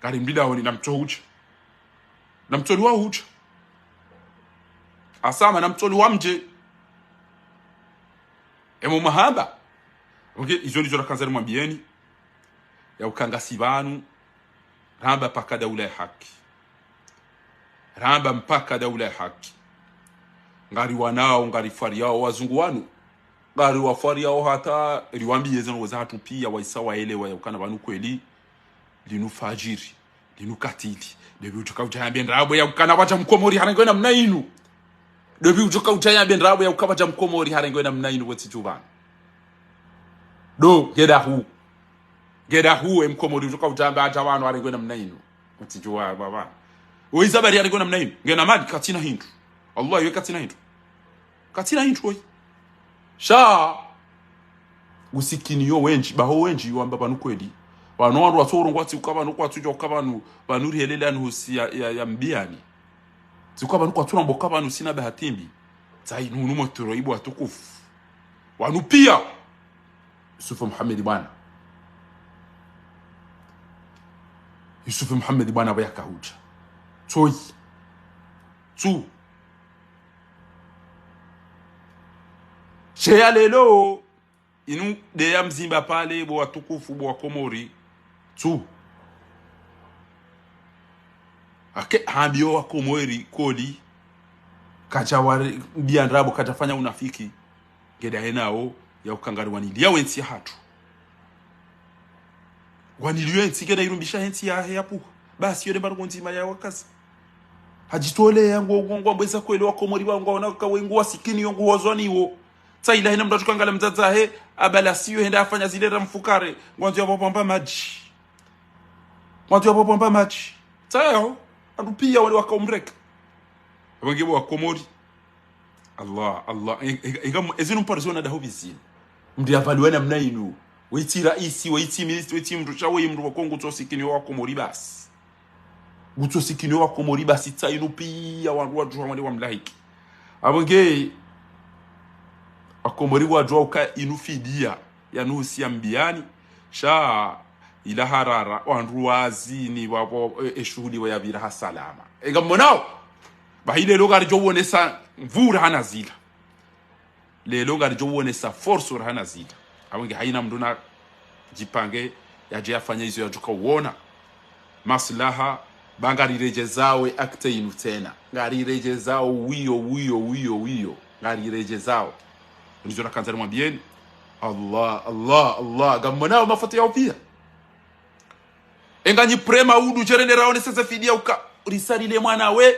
Ngari mbidaoni na mtso hudja. Na mtsoli wa hudja. Asama na mtsoli wa mdje. Emo mahamba. Ok, izo ndizo rakandza nimwambiyeni. Ya uka ngasi pvanu. Ramba mpaka daula ya haki. Ramba mpaka daula ya haki. Ngari wanao, ngari fariao, wazungu wanu. Ngari wafariao hata, riwambiye zinu waza hatru piya, waisa waelewa ya ukana pvanu kweli. Linu fajiri, linu katili. Ndopvi udjoka udja yambe ndrabo ya ukana pvwadja mkomori harengwe namna inu. Ndopvi udjoka udja yambe ndrabo ya uka pvwadja mkomori harengwe namna inu wetsi djuu pvanu. Ndo, nge dahu. Nge dahu, e mkomori udjoka udja yambe hadja pvanu harengwe namna inu. Wetsi djuu pvanu. Wo izo habari harengwe namna inu. Ngena mali, katsina hindru. Allah, iwe katsina hindru. Katsina hindru woyi. Sha. Usikini yo wendji, baho wendji, wamba pvanu kweli. Pvanu wandru watsorongoa tsi uka pvanu kwatsudja uka pvanu, pvanu rihelele anu husi ya, ya, ya mbiyani. Tsi uka pvanu kwatsurambo uka pvanu sina bahati mbi. Tsayi nunu motoro ibo watukufu. Wanu piya. Yusufu Muhammad bwana. Yusufu Muhammad bwana pvo yaka hudja. Tsoyi. Tsu. Sheya lelo, inu ndeya mzimba pvale, bo watukufu, bo wakomori. Tsu. Ake, hambiyo wakomori, koli. Kadja wari, mbiya ndrabo, kadja fanya unafiki. Nge dahe nawo, ya uka ngari waniliya wentsi ya hatru. Waniliyo entsi kena irumbisha entsi yahe ya puha. Basi yo nde mbarongo ndzima ya wakazi. Hadjitoleya ngo, ngo, ngo ambweza kweli wakomori pvao ngwaona uka wengu wasikini yo nguhozwa niwo. Tsayi la hena mndru atsukangala mdzadze hahe, abala siyo henda hafanya zile ra mfukare. Ngwandzo ya pvapvamba madji. Ngwandzo ya pvapvamba madji. Tsayi yaho, wandru piya wale waka umreka. Apvo nge bo wakomori. Allah, Allah. E, e, e, eka mu-, ezinu mparo ziona daho pvi zinu. Mndru ya pvaliwa namna inu. Wetsi raisi, wetsi ministre, wetsi mndru sha, weyi mndru wa Kongo utsosikini wa Komori basi. Utsosikini wa Komori basi tsayi inu piya wandru wadjuha wale wamlahiki. Apvo nge, wakomori wadjuha uka inu fidiya, yanu husi ya mbiyani, sha ila harara, wandru wazini, wapvo, e, e shuhuli wa yapvira ha salama. Eka mmonao, bahi lelo ngaridjo wonesa nvuu rahana zila. Lelo ngaridjo wonesa force rahana zila. Apvo nge hayina mndru na djipange, yadje yafanye izo yadjuka uona. Maslaha, ba ngariredjezao e acte inu tsena. Ngariredjezao, wiyo, wiyo, wiyo, wiyo. Ngariredjezao. Ndizo nakandza nimwambiyeni. Allah, Allah, Allah. Ngammonao mafoto yao piya. Enga nyi prema udu, djerende raonese ze fidiya uka. Risalile mwana we.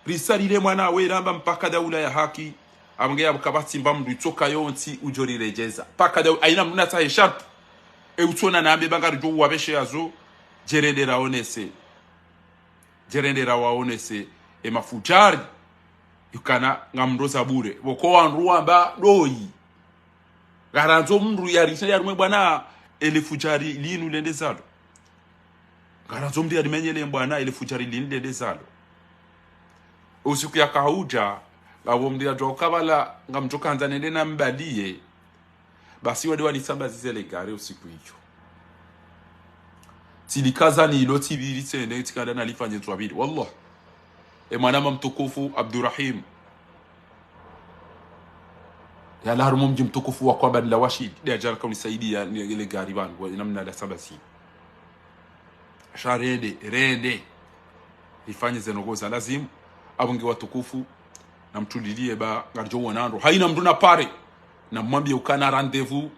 Risalile mwana we, ramba mpaka daula ya haki. Apvo nge yapvo kapvatsi mba mndru itsoka yontsi udjo riredjeza. Paka da, haina mndru natsahe sharti. E utsona nambe ba ngaridjo uwapveshe yazo. Djerende raonese. Djerende rawaonese. E mafudjari. Yukana ngamndro za bure. Pvoko wandru wamba doyi. Ngarandzo mndru yarishe yarumwe bwana ele fudjari linu lende zalo. Ngarandzo mndru yarimenyele bwana ele fudjari linu lende zalo. Usiku yakaudja, ngapvo mndru yadjuwa ukaya pvala ngamdjo kandza nende nambaliye. Basi wade wanisambazize le gari usiku idjo. Tsilikaza nilo tsipviri tsende tsikanda nalifanye ntswa pvili. Wallah. E mwanama mtukufu Abdurahim. Yalawa harumwa mdji mtukufu wa Kwabani la Washili. Nde yadja raka unisaidiya nile gari pvanu. Wa namna la sambasi. Sha rende, rende. Rifanye ze ndrongoo za lazimu. Apvo nge watukufu. Namtuliliye ba ngaridjo wona ndro. Haina mndru napare. Namwambiye ukana rendez-vous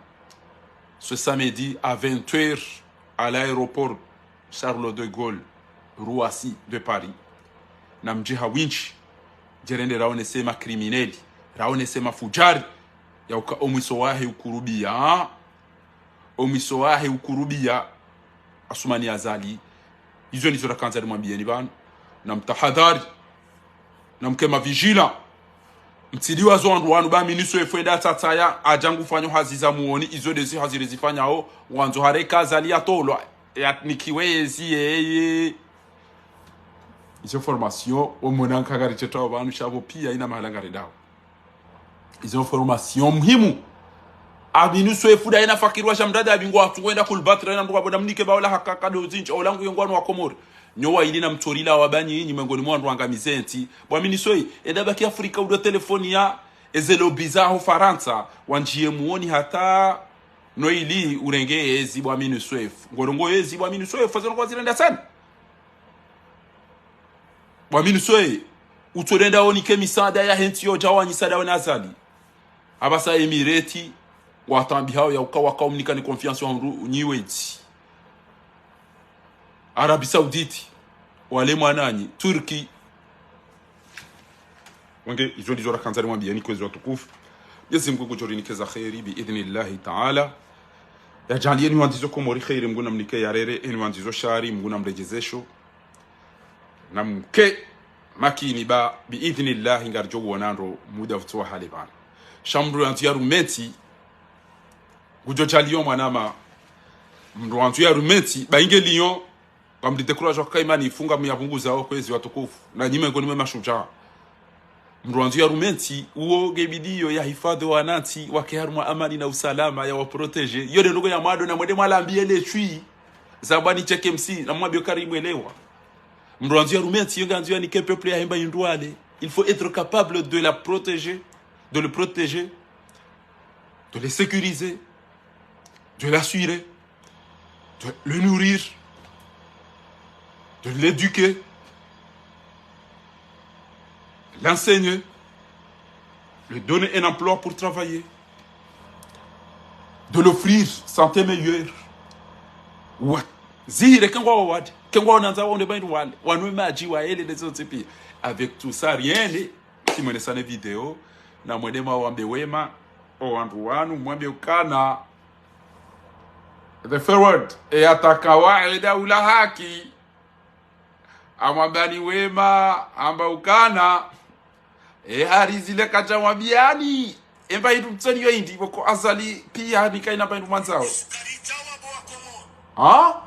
ce samedi à vingt heures à l'aéroport Charles de Gaulle, Roissy de Paris. Namdje ha windji, djerende raonese ma criminels, raonese mafudjari, yauka omwiso wahe ukurubia. Omwiso wahe ukurubia, Asumani Azali. Izo ndizo rakandza rimwambiyeni pvanu. Namtahadhari. Namke ma vigilants. Mtsidiwa zo wandru wanu ba MINUSO efwe da tsatsaya, adja ngufanyo hazi za muoni, izo ndezi hazi rezifanyao, wandzo hareka Azali yatolwa, yanikiwe yezi yeye. Izo information, omona nkangari tsetao pvanu sha pvo piya ina mahala ngaredao. Izo information muhimu. A MINUSO efu da ina fakirwa sha mdada abingwa atu wenda kulbatra ina mndru wa boda mnike ba ola hakaka do zinji, ola ngu yengwanu wa Komori. Nyo wa ili na mtsorila wa banyi inyi mengoni mwa wandru wangamize ntsi. Bwa MINUSO yi, enda baki Afrika udo telefoni ya, eze lobby za ho Farantsa, wandjiye muoni hata, no ili urenge ezi bwa MINUSO efu. Ngorongo ezi bwa MINUSO efu, eze ndrongoo zirenda sana. Bwa MINUSO yi, utsodenda onike misaada yahe ntsi yo dja wanyisada wena Azali. Apvasa Emireti, watambihao yauka waka umnika ni confiance wa mndru nyiwedzi. Arabie Saoudite, wale mwananyi, Turki. Wenge, izo ndizo rakandza rimwambiyeni kwezi watukufu. Mwenyezi Mungu ngudjo rinikeza kheri, bi idhnillahi taala. Yadjaanliye eni wandzizo Komori kheri, Mungu namnike ya rere, eni wandzizo shari, Mungu namredjezesho. Namke makini ba, bi idhnillahi, ngaridjo wona ndro muda futso wa hale pvanu. Sha mndru yandzo yarume ntsi, ngudjo djaliyo mwanama. Mndru yandzo yarume ntsi, ba inge liyo, ngamdidécouragé waka imani ifunga muyapvunguza o kwezi watukufu. Na nyi mengoni mwe mashudjaa. Mndru yandzo yarume ntsi, uwo nge bidiyo yahifadhwi wanantsi, wake harumwa amani na usalama, yawaprotégé. Iyo nde ndrongoo ya mwando namwende mwalambiye le shwi. Zabwani Cheikh M C, namwambiyo kari mwelewa. Mndru yandzo yarume ntsi, iyo ngandzo yanike peuple yahe mba indru wale. Il faut être capable de la protéger, de le protéger, de le sécuriser, de l'assurer, de le nourrir, de l'éduquer, l'enseigner, lui donner un emploi pour travailler, de l'offrir santé meilleure. Wa zihire kengwa wawade, kengwa wanandza wonde ba indru wale, wanwe madji, waele ndezo ntsi piya. Avec tout ça, rien n'est, si mwenesane video, namwende mwawambe wema o wandru wanu, mwambe ukana the forward, e yataka waye daula haki. Amwambani wema, amba ukana, e hari zile kadja mwambiyani, emba indru mtseni yo indri, pvoko Azali piya nikaina mba indru mwandzao. Ha?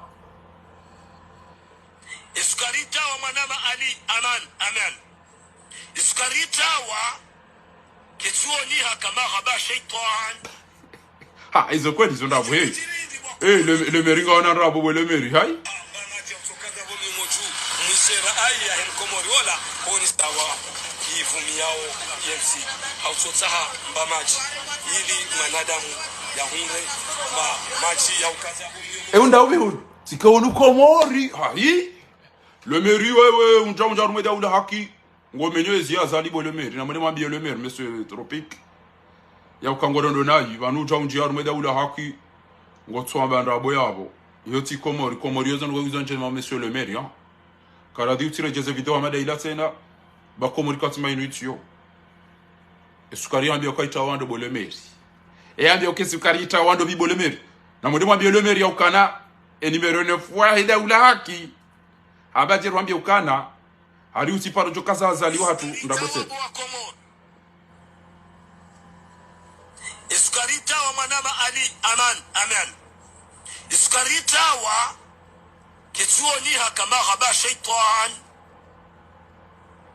Esukari tawa mwanama Ali, aman, aman. Esukari tawa, ketsuoni hakama haba shaitan. Ha, izo kweli izo ndrabo, hey. Eh, le, le maire ngaona ndrabo, we le maire, hai? Mba madji ya utsokaza volume moju, mwisera ayi yahe mkomori wola, koni sawa, ivumiyao, E M C, autsotsaha mba madji, ili mwanadamu yahundre mba madji ya ukaza volume moju. E unda ube hunu, tsika unu Komori, hai? Le maire wewe, undja, undja harumwe daula haki. Ngomenyo ezi Azali bo le maire, namwende mwambiye le maire, monsieur Tropique. Yauka ngodondo nayi, pvanu udja undjiya harumwe daula haki. Ngotswamba ndrabo yapvo. Iyo tsi Komori, Komori yozo ndrongoo izo ndjema monsieur le maire, ya. Karadhi utsiredjeze video hama daila tsena. Ba Komori katsi ma inu itsiyo. Esukari yambia uka itawa ndo bo le maire. E yambia uka esukari itawa ndo bi bo le maire. Na mwende mwambie le maire ya ukana, e numéro neuf wahe daula haki. Hamba dje rwambie ukana, hari utsiparo djo kaza Azali wahatru ndrabo tena. Esukari itawa mwanama Ali Aman, Aman. Esukari itawa, ketsuoni hakama haba shaitan.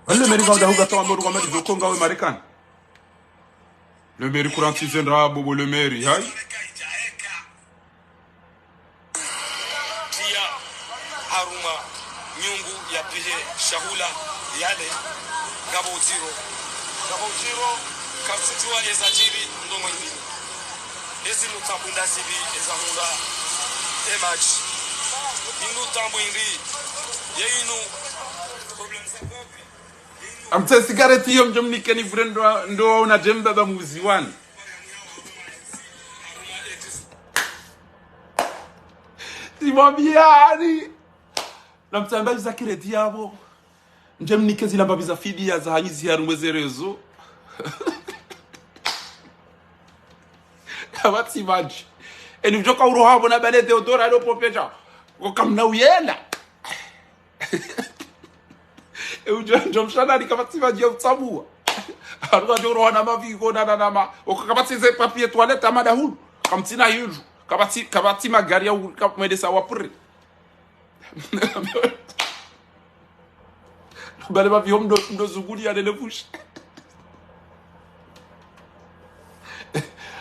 Wale le maire ngawuda huka tawa mboru kwa mali djo konga we Marekani. Le maire kurantsize ndrabo bo le maire, hayi. Tiya harumwa nyungu ya pihe shahula yale, ngapvo udziro. Ngapvo udziro, katsudjuwa eza djiri ndrongo hindri. Ezi nukta pvunda zipvi eza hundra e match. Inu tambu hindri, ye inu problème za pompe. Amtse sigareti iyo mdjo mnikeni vure ndo, ndo wauna dje mbaba muzi wani. Simwambiani. Namtsambe mbiza kireti yapvo. Mdje mnike zila mbapvi za fidiya zahanyu ziya harumwa ze réseaux. Kapvatsi madji. Eni mdjo kauroha pvo na bale Theodora alo popesha. Ko kamna uyela. E udjo, ndjo mshanani kapvatsi madji ya utsamua. Haruka djo roha na maviko na, na, na ma. Oko kapvatsi ze papier toilette ama dahulu. Kamtsina hindru. Kapvatsi, kapvatsi magari ya u-, kamwendesa wapure. Bale mavio mdo, mdo zunguliya nele vushi.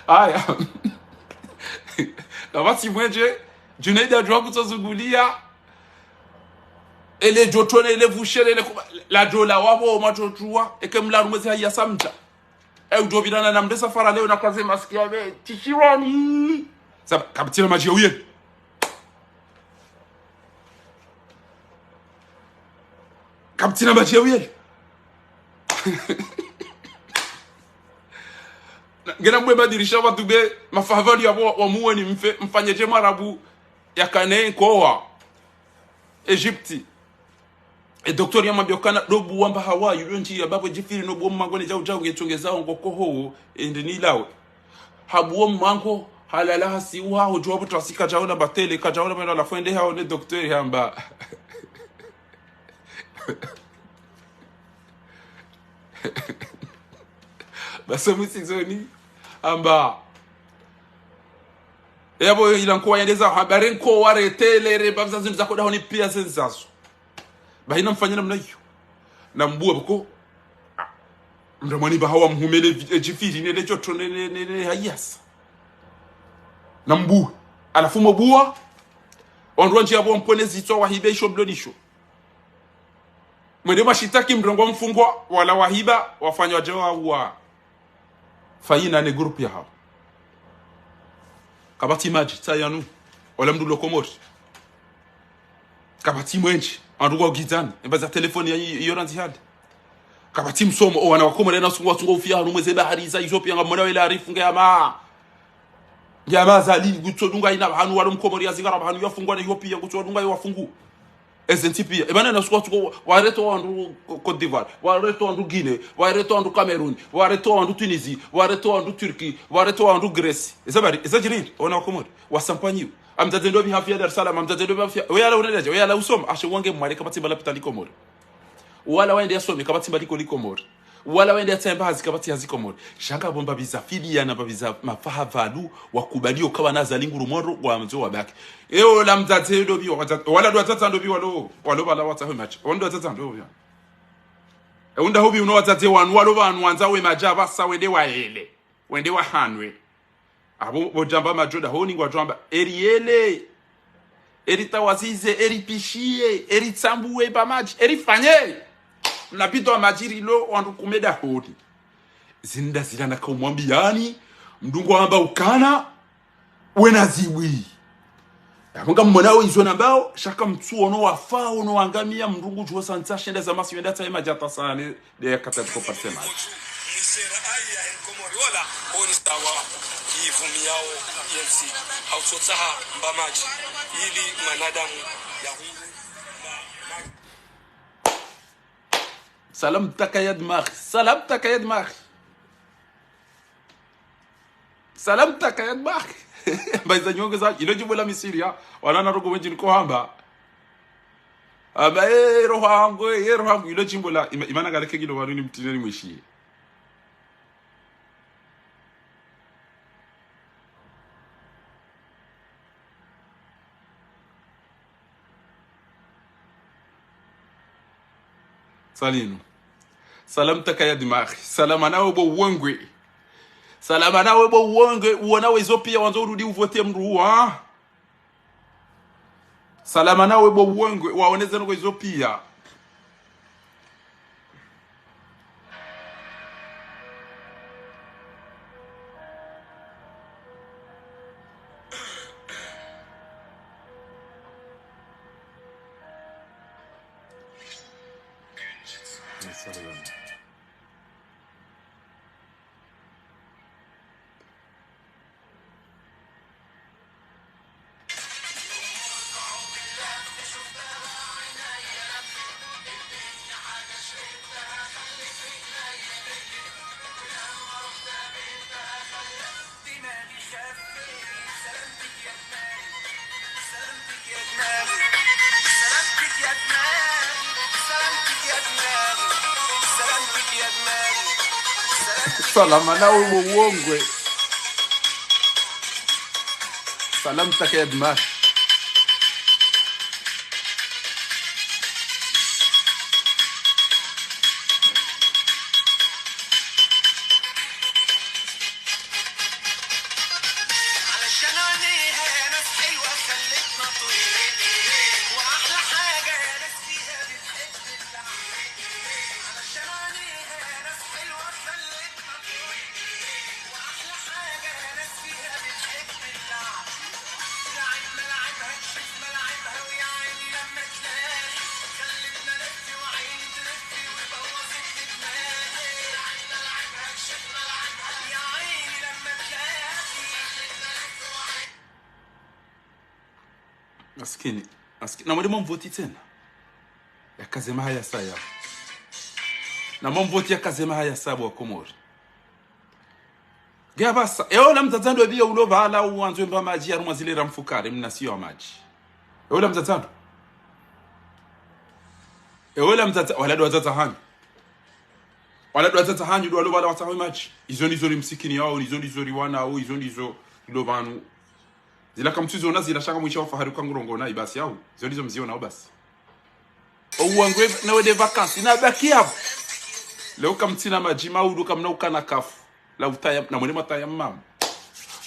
Haya. Kapvatsi mwendje, Junaid adjuwa kutso zunguliya. Ele djo tone, ele vushe, ele kuba, la dola wapvo, matotruwa, eke mla harumwa ezi haya samdja. E udjo pvirana na mndru safara leo na kaze maski ya be, tishironi. Saba, kapvatsi na madji ya uyela. Kapvatsi na madji ya uyela. Na, ngena mwe madirisha wandru be, mafahavalu yapvo wa, wamuweni mfe, mfanye dje mwarabu, yakane nkowa. Egypte. E docteur yamwambia ukana, ndo buwa mba hawa, yulo ndji ya bapvo djifiri no buwa mmango ne djau djau nge tsongeza ongo koho, ende nilawe. Habuwa mmango, halala hasiuha, hudjuwa pvo trasi kadjaona batele, kadjaona bana la fwende hao ne docteur hamba. Basa mwisizoni, hamba. Yapvo ila nkowa yendeza, hamba re nkowa re tele, re mbapvi za zindru za kodahoni piya zenzazo. Bahi namfanye namna iyo. Nambuwe pvoko. Ah, mndru mwani baha wamhumele vi-, e djifiri, ne, ne djoto, ne, ne, ne, ne hayasa. Nambuwe. Halafu mbuwa. Wandru wandji yapvo wampvone zitswa wahibe isho mloni isho. Mwende mwashitaki mndru ngo mfungwa, wala wahiba, wafanywa dje wa, wa. Fayina ne groupe yahawo. Kapvatsi madji, tsayanu. Wala mndru lo Komori. Kapvatsi mwendje, wandru ngwa ugizani, emba za telefoni ya i-, iyo randzi hali. Kapvatsi msomo, o wana wa Komori, na usungu, wasungu ufiya harumwa ze bahari za Ethiopia, ngamwona wele arifu nge ama. Nge ama Azali, ngutsodunga ina pvahanu walo Mkomori ya zingara pvahanu yafungwa ne Ethiopia, ngutsodunga yo wafungu. Eze ntsi piya. Eba na nasuku watsuko, warete wandru Côte d'Ivoire, warete wandru Guinée, warete wandru Cameroun, warete wandru Tunisie, warete wandru Turquie, warete wandru Grèce. Eza bari, eza djirindi, wana wa Komori. Wasampanyiwa. Amdzadze ndo bi hafiya Dar es Salaam, amdzadze ndo bi hafiya. Weyala uneledja, weyala usoma, ashe wange mwale kapvatsi mbala pitali Komori. Wala wende yasome, kapvatsi mbali koli Komori. Wala wende yatsahe mba hazi kapvatsi hazi Komori. Sha ngapvo mbapvi za fidiya na mbapvi za mafaha pvalu, wakubaliyo kawana Azali nguru moro, wamdzo wabaki. Ewo la mdzadze ndo bi, wala ndo wadzadze ndo bi walo, walo pvala watsahe madji. Walo ndo wadzadze ndo bi. Ewo nda hubi uno wadzadze wanu, walo pvanu wandza we madji apvasa wende wahele. Wende wahanwe. Apvo, pvo djamba madjo dahoni ngwadjwamba, eri yele, eri tawazize, eri pishiye, eri tsambuwe pva madji, eri fanye. Na bidon ya madji rilo, wandru kume dahoni. Zinda zila naka umwambiyani, mndru ngwamba ukana, wena ziwi. Yapvo ngamwonao izo nambao, sha kamtsuono wafa, ono wangamiya, mndru ngudjuwa santsa shenda za masi wenda tsahe madji hata sane, de ya kata tiko parse madji. Misera ayi ya Komori wala, oni sawa, ivumiyao, yensi, hautsotsaha mba madji, ili mwanadamu ya hungu. Salam taka ya dmagh, salam taka ya dmagh. Salam taka ya baki. Mba iza nyongo za, ilo djimbo la Misiri ya. Wana na rogo wendji niko hamba. Amba, eh, roho yangu, eh, roho yangu, ilo djimbo la, ima-, imana ngale kegilo wanu ni mtine ni mwishiye. Salinu. Salam taka ya dimakhi. Salama nawe bo wongwe. Salama nawe bo wongwe. Uona we izo piya wandzo urudi uvote mdru wa. Salama nawe bo wongwe. Waoneze noko izo piya. Salama nawe bo wongwe. Salam taka ya dimakhi. Maskini, maskini. Na mwende mwamvoti tsena. Yakaze maha ya saya. Na mwamvoti yakaze maha ya saya bo wa Komori. Nge apvasa, ewe ola mdzadze ndo ebiya ulo pvala uwandzo emba madji harumwa zile ra mfukare, mna siyo wa madji. Ewe ola mdzadze ndo. Ewe ola mdzadze, wala ndo wadzadze hanyu. Wala ndo wadzadze hanyu, ndo walo pvala watsaho madji. Izo ndizo ri msikini yao, izo ndizo ri wana wao, izo ndizo ilo pvanu. Zila kamtsu zona zila sha kamwisha wa Fahari uka ngurongoa na ibasi yao. Izo ndizo mziona o basi. Owangwe nawe nde vacances, na baki yapvo. Leo kamtsina madji maudu kamna ukana kafu. La utaya, na mwende mwatayamamu.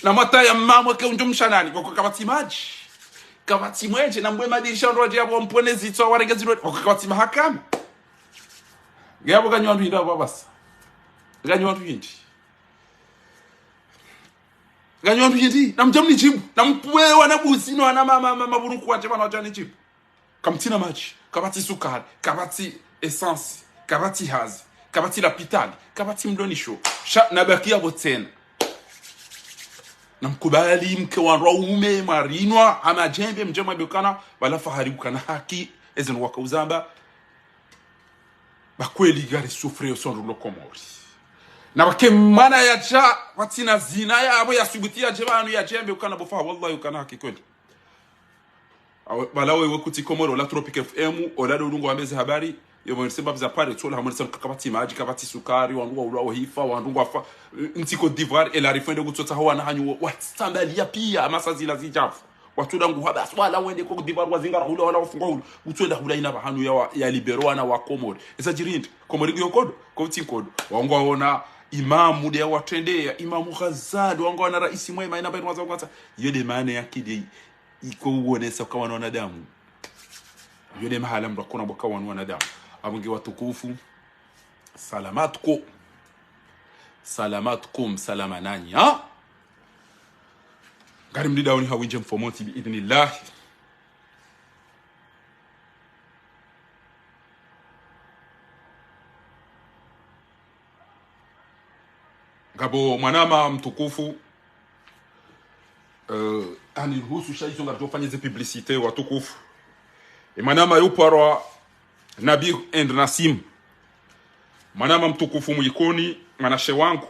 Na mwatayamamu eke undjo mshanani, kwakwa kapvatsi madji. Kapvatsi mwenje, na mbwe madirisha ndo wadje yapvo mpvone zitswa warenge zilo, kwakwa kapvatsi mahakama. Nge yapvo kanyi wandru hindri apvo basi. Kanyi wandru hindri. Kanyi wandru hindri, na mdja mnidjibu, na mpvwe wana buzi, no wana ma, ma, ma, maburuku wadje pvanu wadje wanidjibu. Kamtsina madji, kapvatsi sukari, kapvatsi essence, kapvatsi hazi, kapvatsi lapitali, kapvatsi mlonisho. Sha, na baki yapvo tsena. Na mkubali mke wandru waume, mwarinwa, ha madjembe, mdje mwambe ukana, pvala Fahari ukana haki, eze ndo waka uzamba. Ba kweli ngari souffrir yo sondro lo Komori. Na pvwake mwana yadja, pvatsina zina yapvo yasubuti yadje pvanu yadje yambe ukana bo Fahari, wallahi ukana haki kweli. Awe, pvala wewe kutsi Komori, ola Tropic F M, ola ndo ulungu wambe ze habari, yo mwenye sema pviza pare, tsola hamwene sema kapvatsi madji, kapvatsi sukari, wandru waulwa wahifa, wandru ngwafa, ntsi Côte d'Ivoire, ela rifwende kutsotsa ho wana hanyu, wa, watsambaliya piya, amasa zila zidjafu. Watsola nguha basi, wala wende Côte d'Ivoire, wazingara hula, wala wafungwa hula, utswenda hula ina pvahanu ya wa, ya libérer wana wa Komori. Eza djiri hindri, Komori ngiyo nkodo, kotsi nkodo. Wangwaona imamu nde ya watrendeya, imamu Ghazali, wangwaona raisi mwema, ina pvahanu waza kwanza. Iyo nde maana ya kidei. Iko uonesa uka wana wanadamu. Iyo nde mahala mndru akona pvo uka wanu wanadamu. Apvo nge watukufu. Salamatukum. Salamatukum, salama nanyi, ha? Ngari mdidao ni hawindje mfomotsi bi idhnillah. Ngapvo mwanama mtukufu, eh, ani ruhusu sha izo ngaridjo fanya ze publicité watukufu. E mwanama yo parwa Nabi and Nasim. Mwanama mtukufu Mwikoni, mwanashe wangu,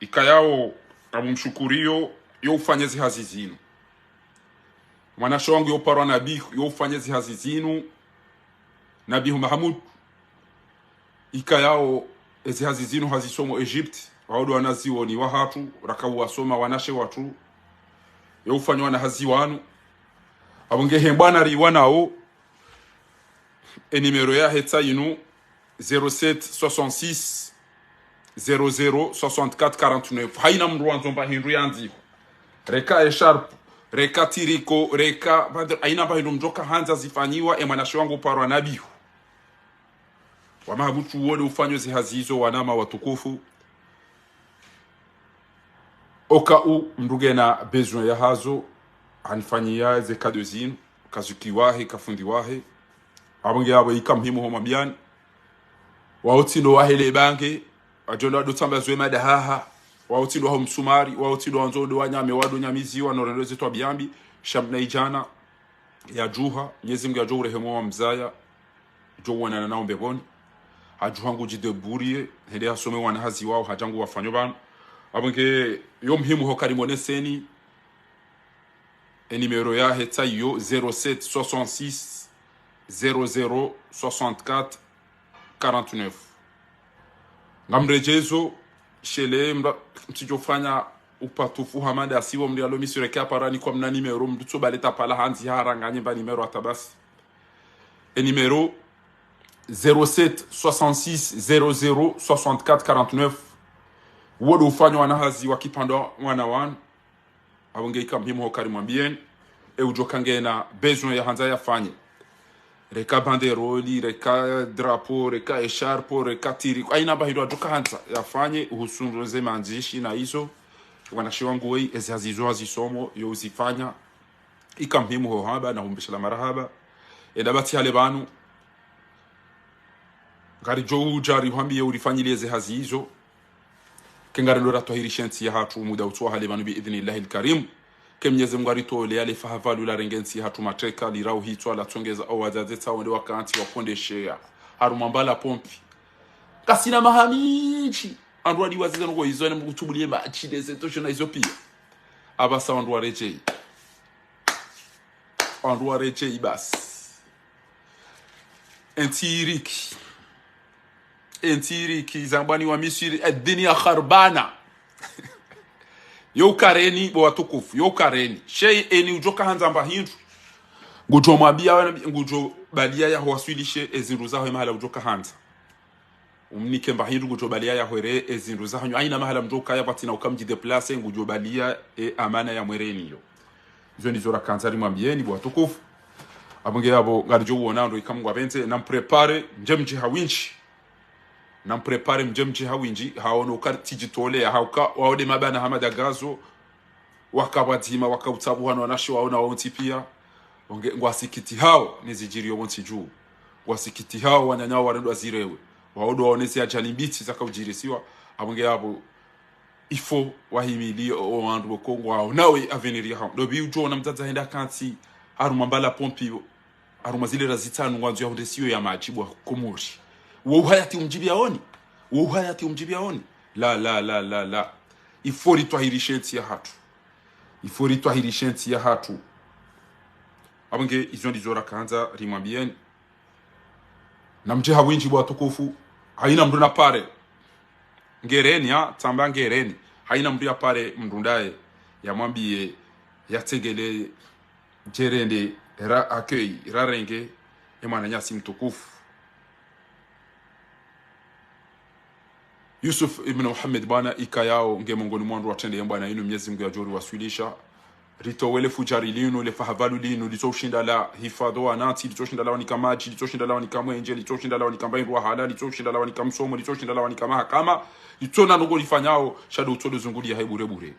ikayao Apvo mshukuriyo, yo ufanya ezi hazi zinu. Mwanashe wangu yo uparwa Nabihu, yo ufanya ezi hazi zinu. Nabihu Mahamud. Ikayao ezi hazi zinu hazisomo Egypte. Wao ndo wanazioni wahatru, raka uwasoma wanashe watru. Yo ufanya wana hazi wanu. Apvo nge he mbwana riwanao. E numéro yahe tsi inu, zéro sept soixante-six zéro zéro soixante-quatre quarante-neuf. Haina mndru wandzo mba hindru yandziho. Reka écharpe, reka tiriko, reka, haina mba hindru mdjoka handza zifanyiwa, e mwanashe wangu uparwa Nabihu. Wa Mahamud wo ndo ufanyo ezi hazi izo wanama watukufu. Au cas où mndru ngena besoin yahazo, hanifanyia ze cadeau zinu, kazuki wahe, kafundi wahe. Apvo nge apvo ika muhimu ho mwambiani. Wao tsi ndo wahe le bange, wadjo ndo wado tsamba zwe madahaha. Wao tsi ndo waho msumari, wao tsi ndo wandzo ndo wanyame, wado nyamiziwa, no rendo zetwa biambi, sha mna idjana, yadjuha, Mnyezi Mungu yadjo urehemu wa mzaya, djo uonana nao mbepvoni. Hadjuha ngu djidébrouiller, hende hasome wana hazi wao, hadja ngu wafanyo pvanu. Apvo nge yo muhimu ho kari moneseni, e numéro yahe tsi iyo, zéro sept soixante-six zéro zéro soixante-quatre quarante-neuf. Ngamredjezo, shele, mra-, mtsidjo fanya upatufu hamada asiwo mri alo misure ke aparani kwa mna numéro, mdru tso baleta pvala handzi haranganye mba numéro hata basi. E numéro zéro sept soixante-six zéro zéro soixante-quatre quarante-neuf. Wo ndo ufanyo wana hazi wa kipando wana wanu. Apvo nge ika muhimu ho kari mwambieni. E udjoka ngena besoin yahandza yafanye. Reka banderole, reka drapeau, reka écharpe, reka tiriko. Haina mba hindru adjoka handza yafanye, uhusu ndro ze mandzishi na izo. Wanashe wangu wei, ezi hazi izo hazisomo, yo uzifanya. Ika muhimu ho hamba, na humbeshelea marahaba. Enda batsi hale pvanu. Ngaridjo udja rihwambiye urifanyiliye ze hazi izo. Ke ngarendo ratwahirishe ntsi yahatru muda utsowa hale pvanu bi idhnillahi lkarim. Ke Mnyezi Mungu aritole yale fahavalu la renge ntsi yahatru mateka, lirauhitswa, latsongeza o wadzadze tsa wende wakantsi wapondesheya. Harumwa mbala pompi. Kasina maha mindji. Andru wadi waziza noko izo ne mkutubuliye machi de ze tosho na izo piya. Apvasa wandru waredjeyi. Wandru waredjeyi basi. Entsi iriki. Entsi iriki, zambwani wa Misiri, الدنيا خربانة. Yo ukareni, bo watukufu, yo ukareni. Shei eni udjoka handza mba hindru. Ngudjo mwambiya, ngudjo baliya yahwaswilishe ezindru zaho emahala udjoka handza. Umnike mba hindru ngudjo baliya yahwere ezindru zahanyu. Haina mahala mdjo ukaya pvatsina uka mdjidéplacer, ngudjo baliya e amana ya mwereni yo. Izo ndizo rakandza rimwambiyeni bo watukufu. Apvo nge apvo ngaridjo uona ndo ika Mungu apvendze, na mprépare, mdje mdje ha windji. Na mprépare, mdje mdje ha windji, haono uka tsidjitoleya, hauka wao nde mabana hama dagazo, waka pvwadzima, waka utsabuha no wanashe wao na wao ntsi piya. Onge, ngwasikitihao ne zidjiriyo pvontsi dju. Ngwasikitihao wananya wao warendwa zirewe. Wao ndo waonese ajali mbitsi zaka udjirisiwa. Apvo nge apvo, il faut wahimiliye o, o wandru woko ngwao nawe avenir yahawo. Ndo pvi udjo ona mdzadze henda kantsi, harumwa mbala pompi, harumwa zilera zitsanu ngwandzo yahundre siyo ya madji bo wa Komori. Wo uhayati umdjibiya oni. Wo uhayati umdjibiya oni. La, la, la, la, la. Il faut ritwahirishe entsi yahatru. Il faut ritwahirishe entsi yahatru. Apvo nge izo ndizo rakandza rimwambiyeni. Na mdje ha windji bo watukufu. Haina mndru na pare. Ngereni, ha, tsamba ngereni. Haina mndru ya pare mndru ndaye. Yamwambiye, yatsengele, djerende, ra accueil, rarenge, e mwananyasi mtukufu. Yusuf ibn Muhammad bwana ikayao nge mongoni mwa wandru watrende ye mbwana inu, Mnyezi Mungu yadjo riwaswilisha. Ritowe le fujari linu, le fahavalu linu, litso ushinda la hifadho wanantsi, litso ushinda la wanika madji, litso ushinda la wanika mwenje, litso ushinda la wanika mba hindru wahala, litso ushinda la wanika msomo, litso ushinda la wanika mahakama, litso na ndrongo lifanyao, sha ndo utso ndo zunguliya hayi bure bure.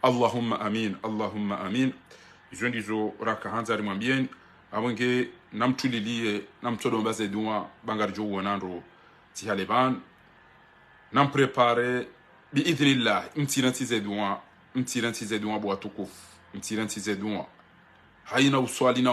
Allahumma amin, Allahumma amin. Izo ndizo rakahandza rimwambiyeni, apvo nge namtuliliye, namtsodomba ze duwa, ba ngaridjo uona ndo tsi hale pvanu. Namprépare, bi idhnillah, mtsire ntsi ze duwa, mtsire ntsi ze duwa bo watukufu, mtsire ntsi ze duwa. Haina uswali na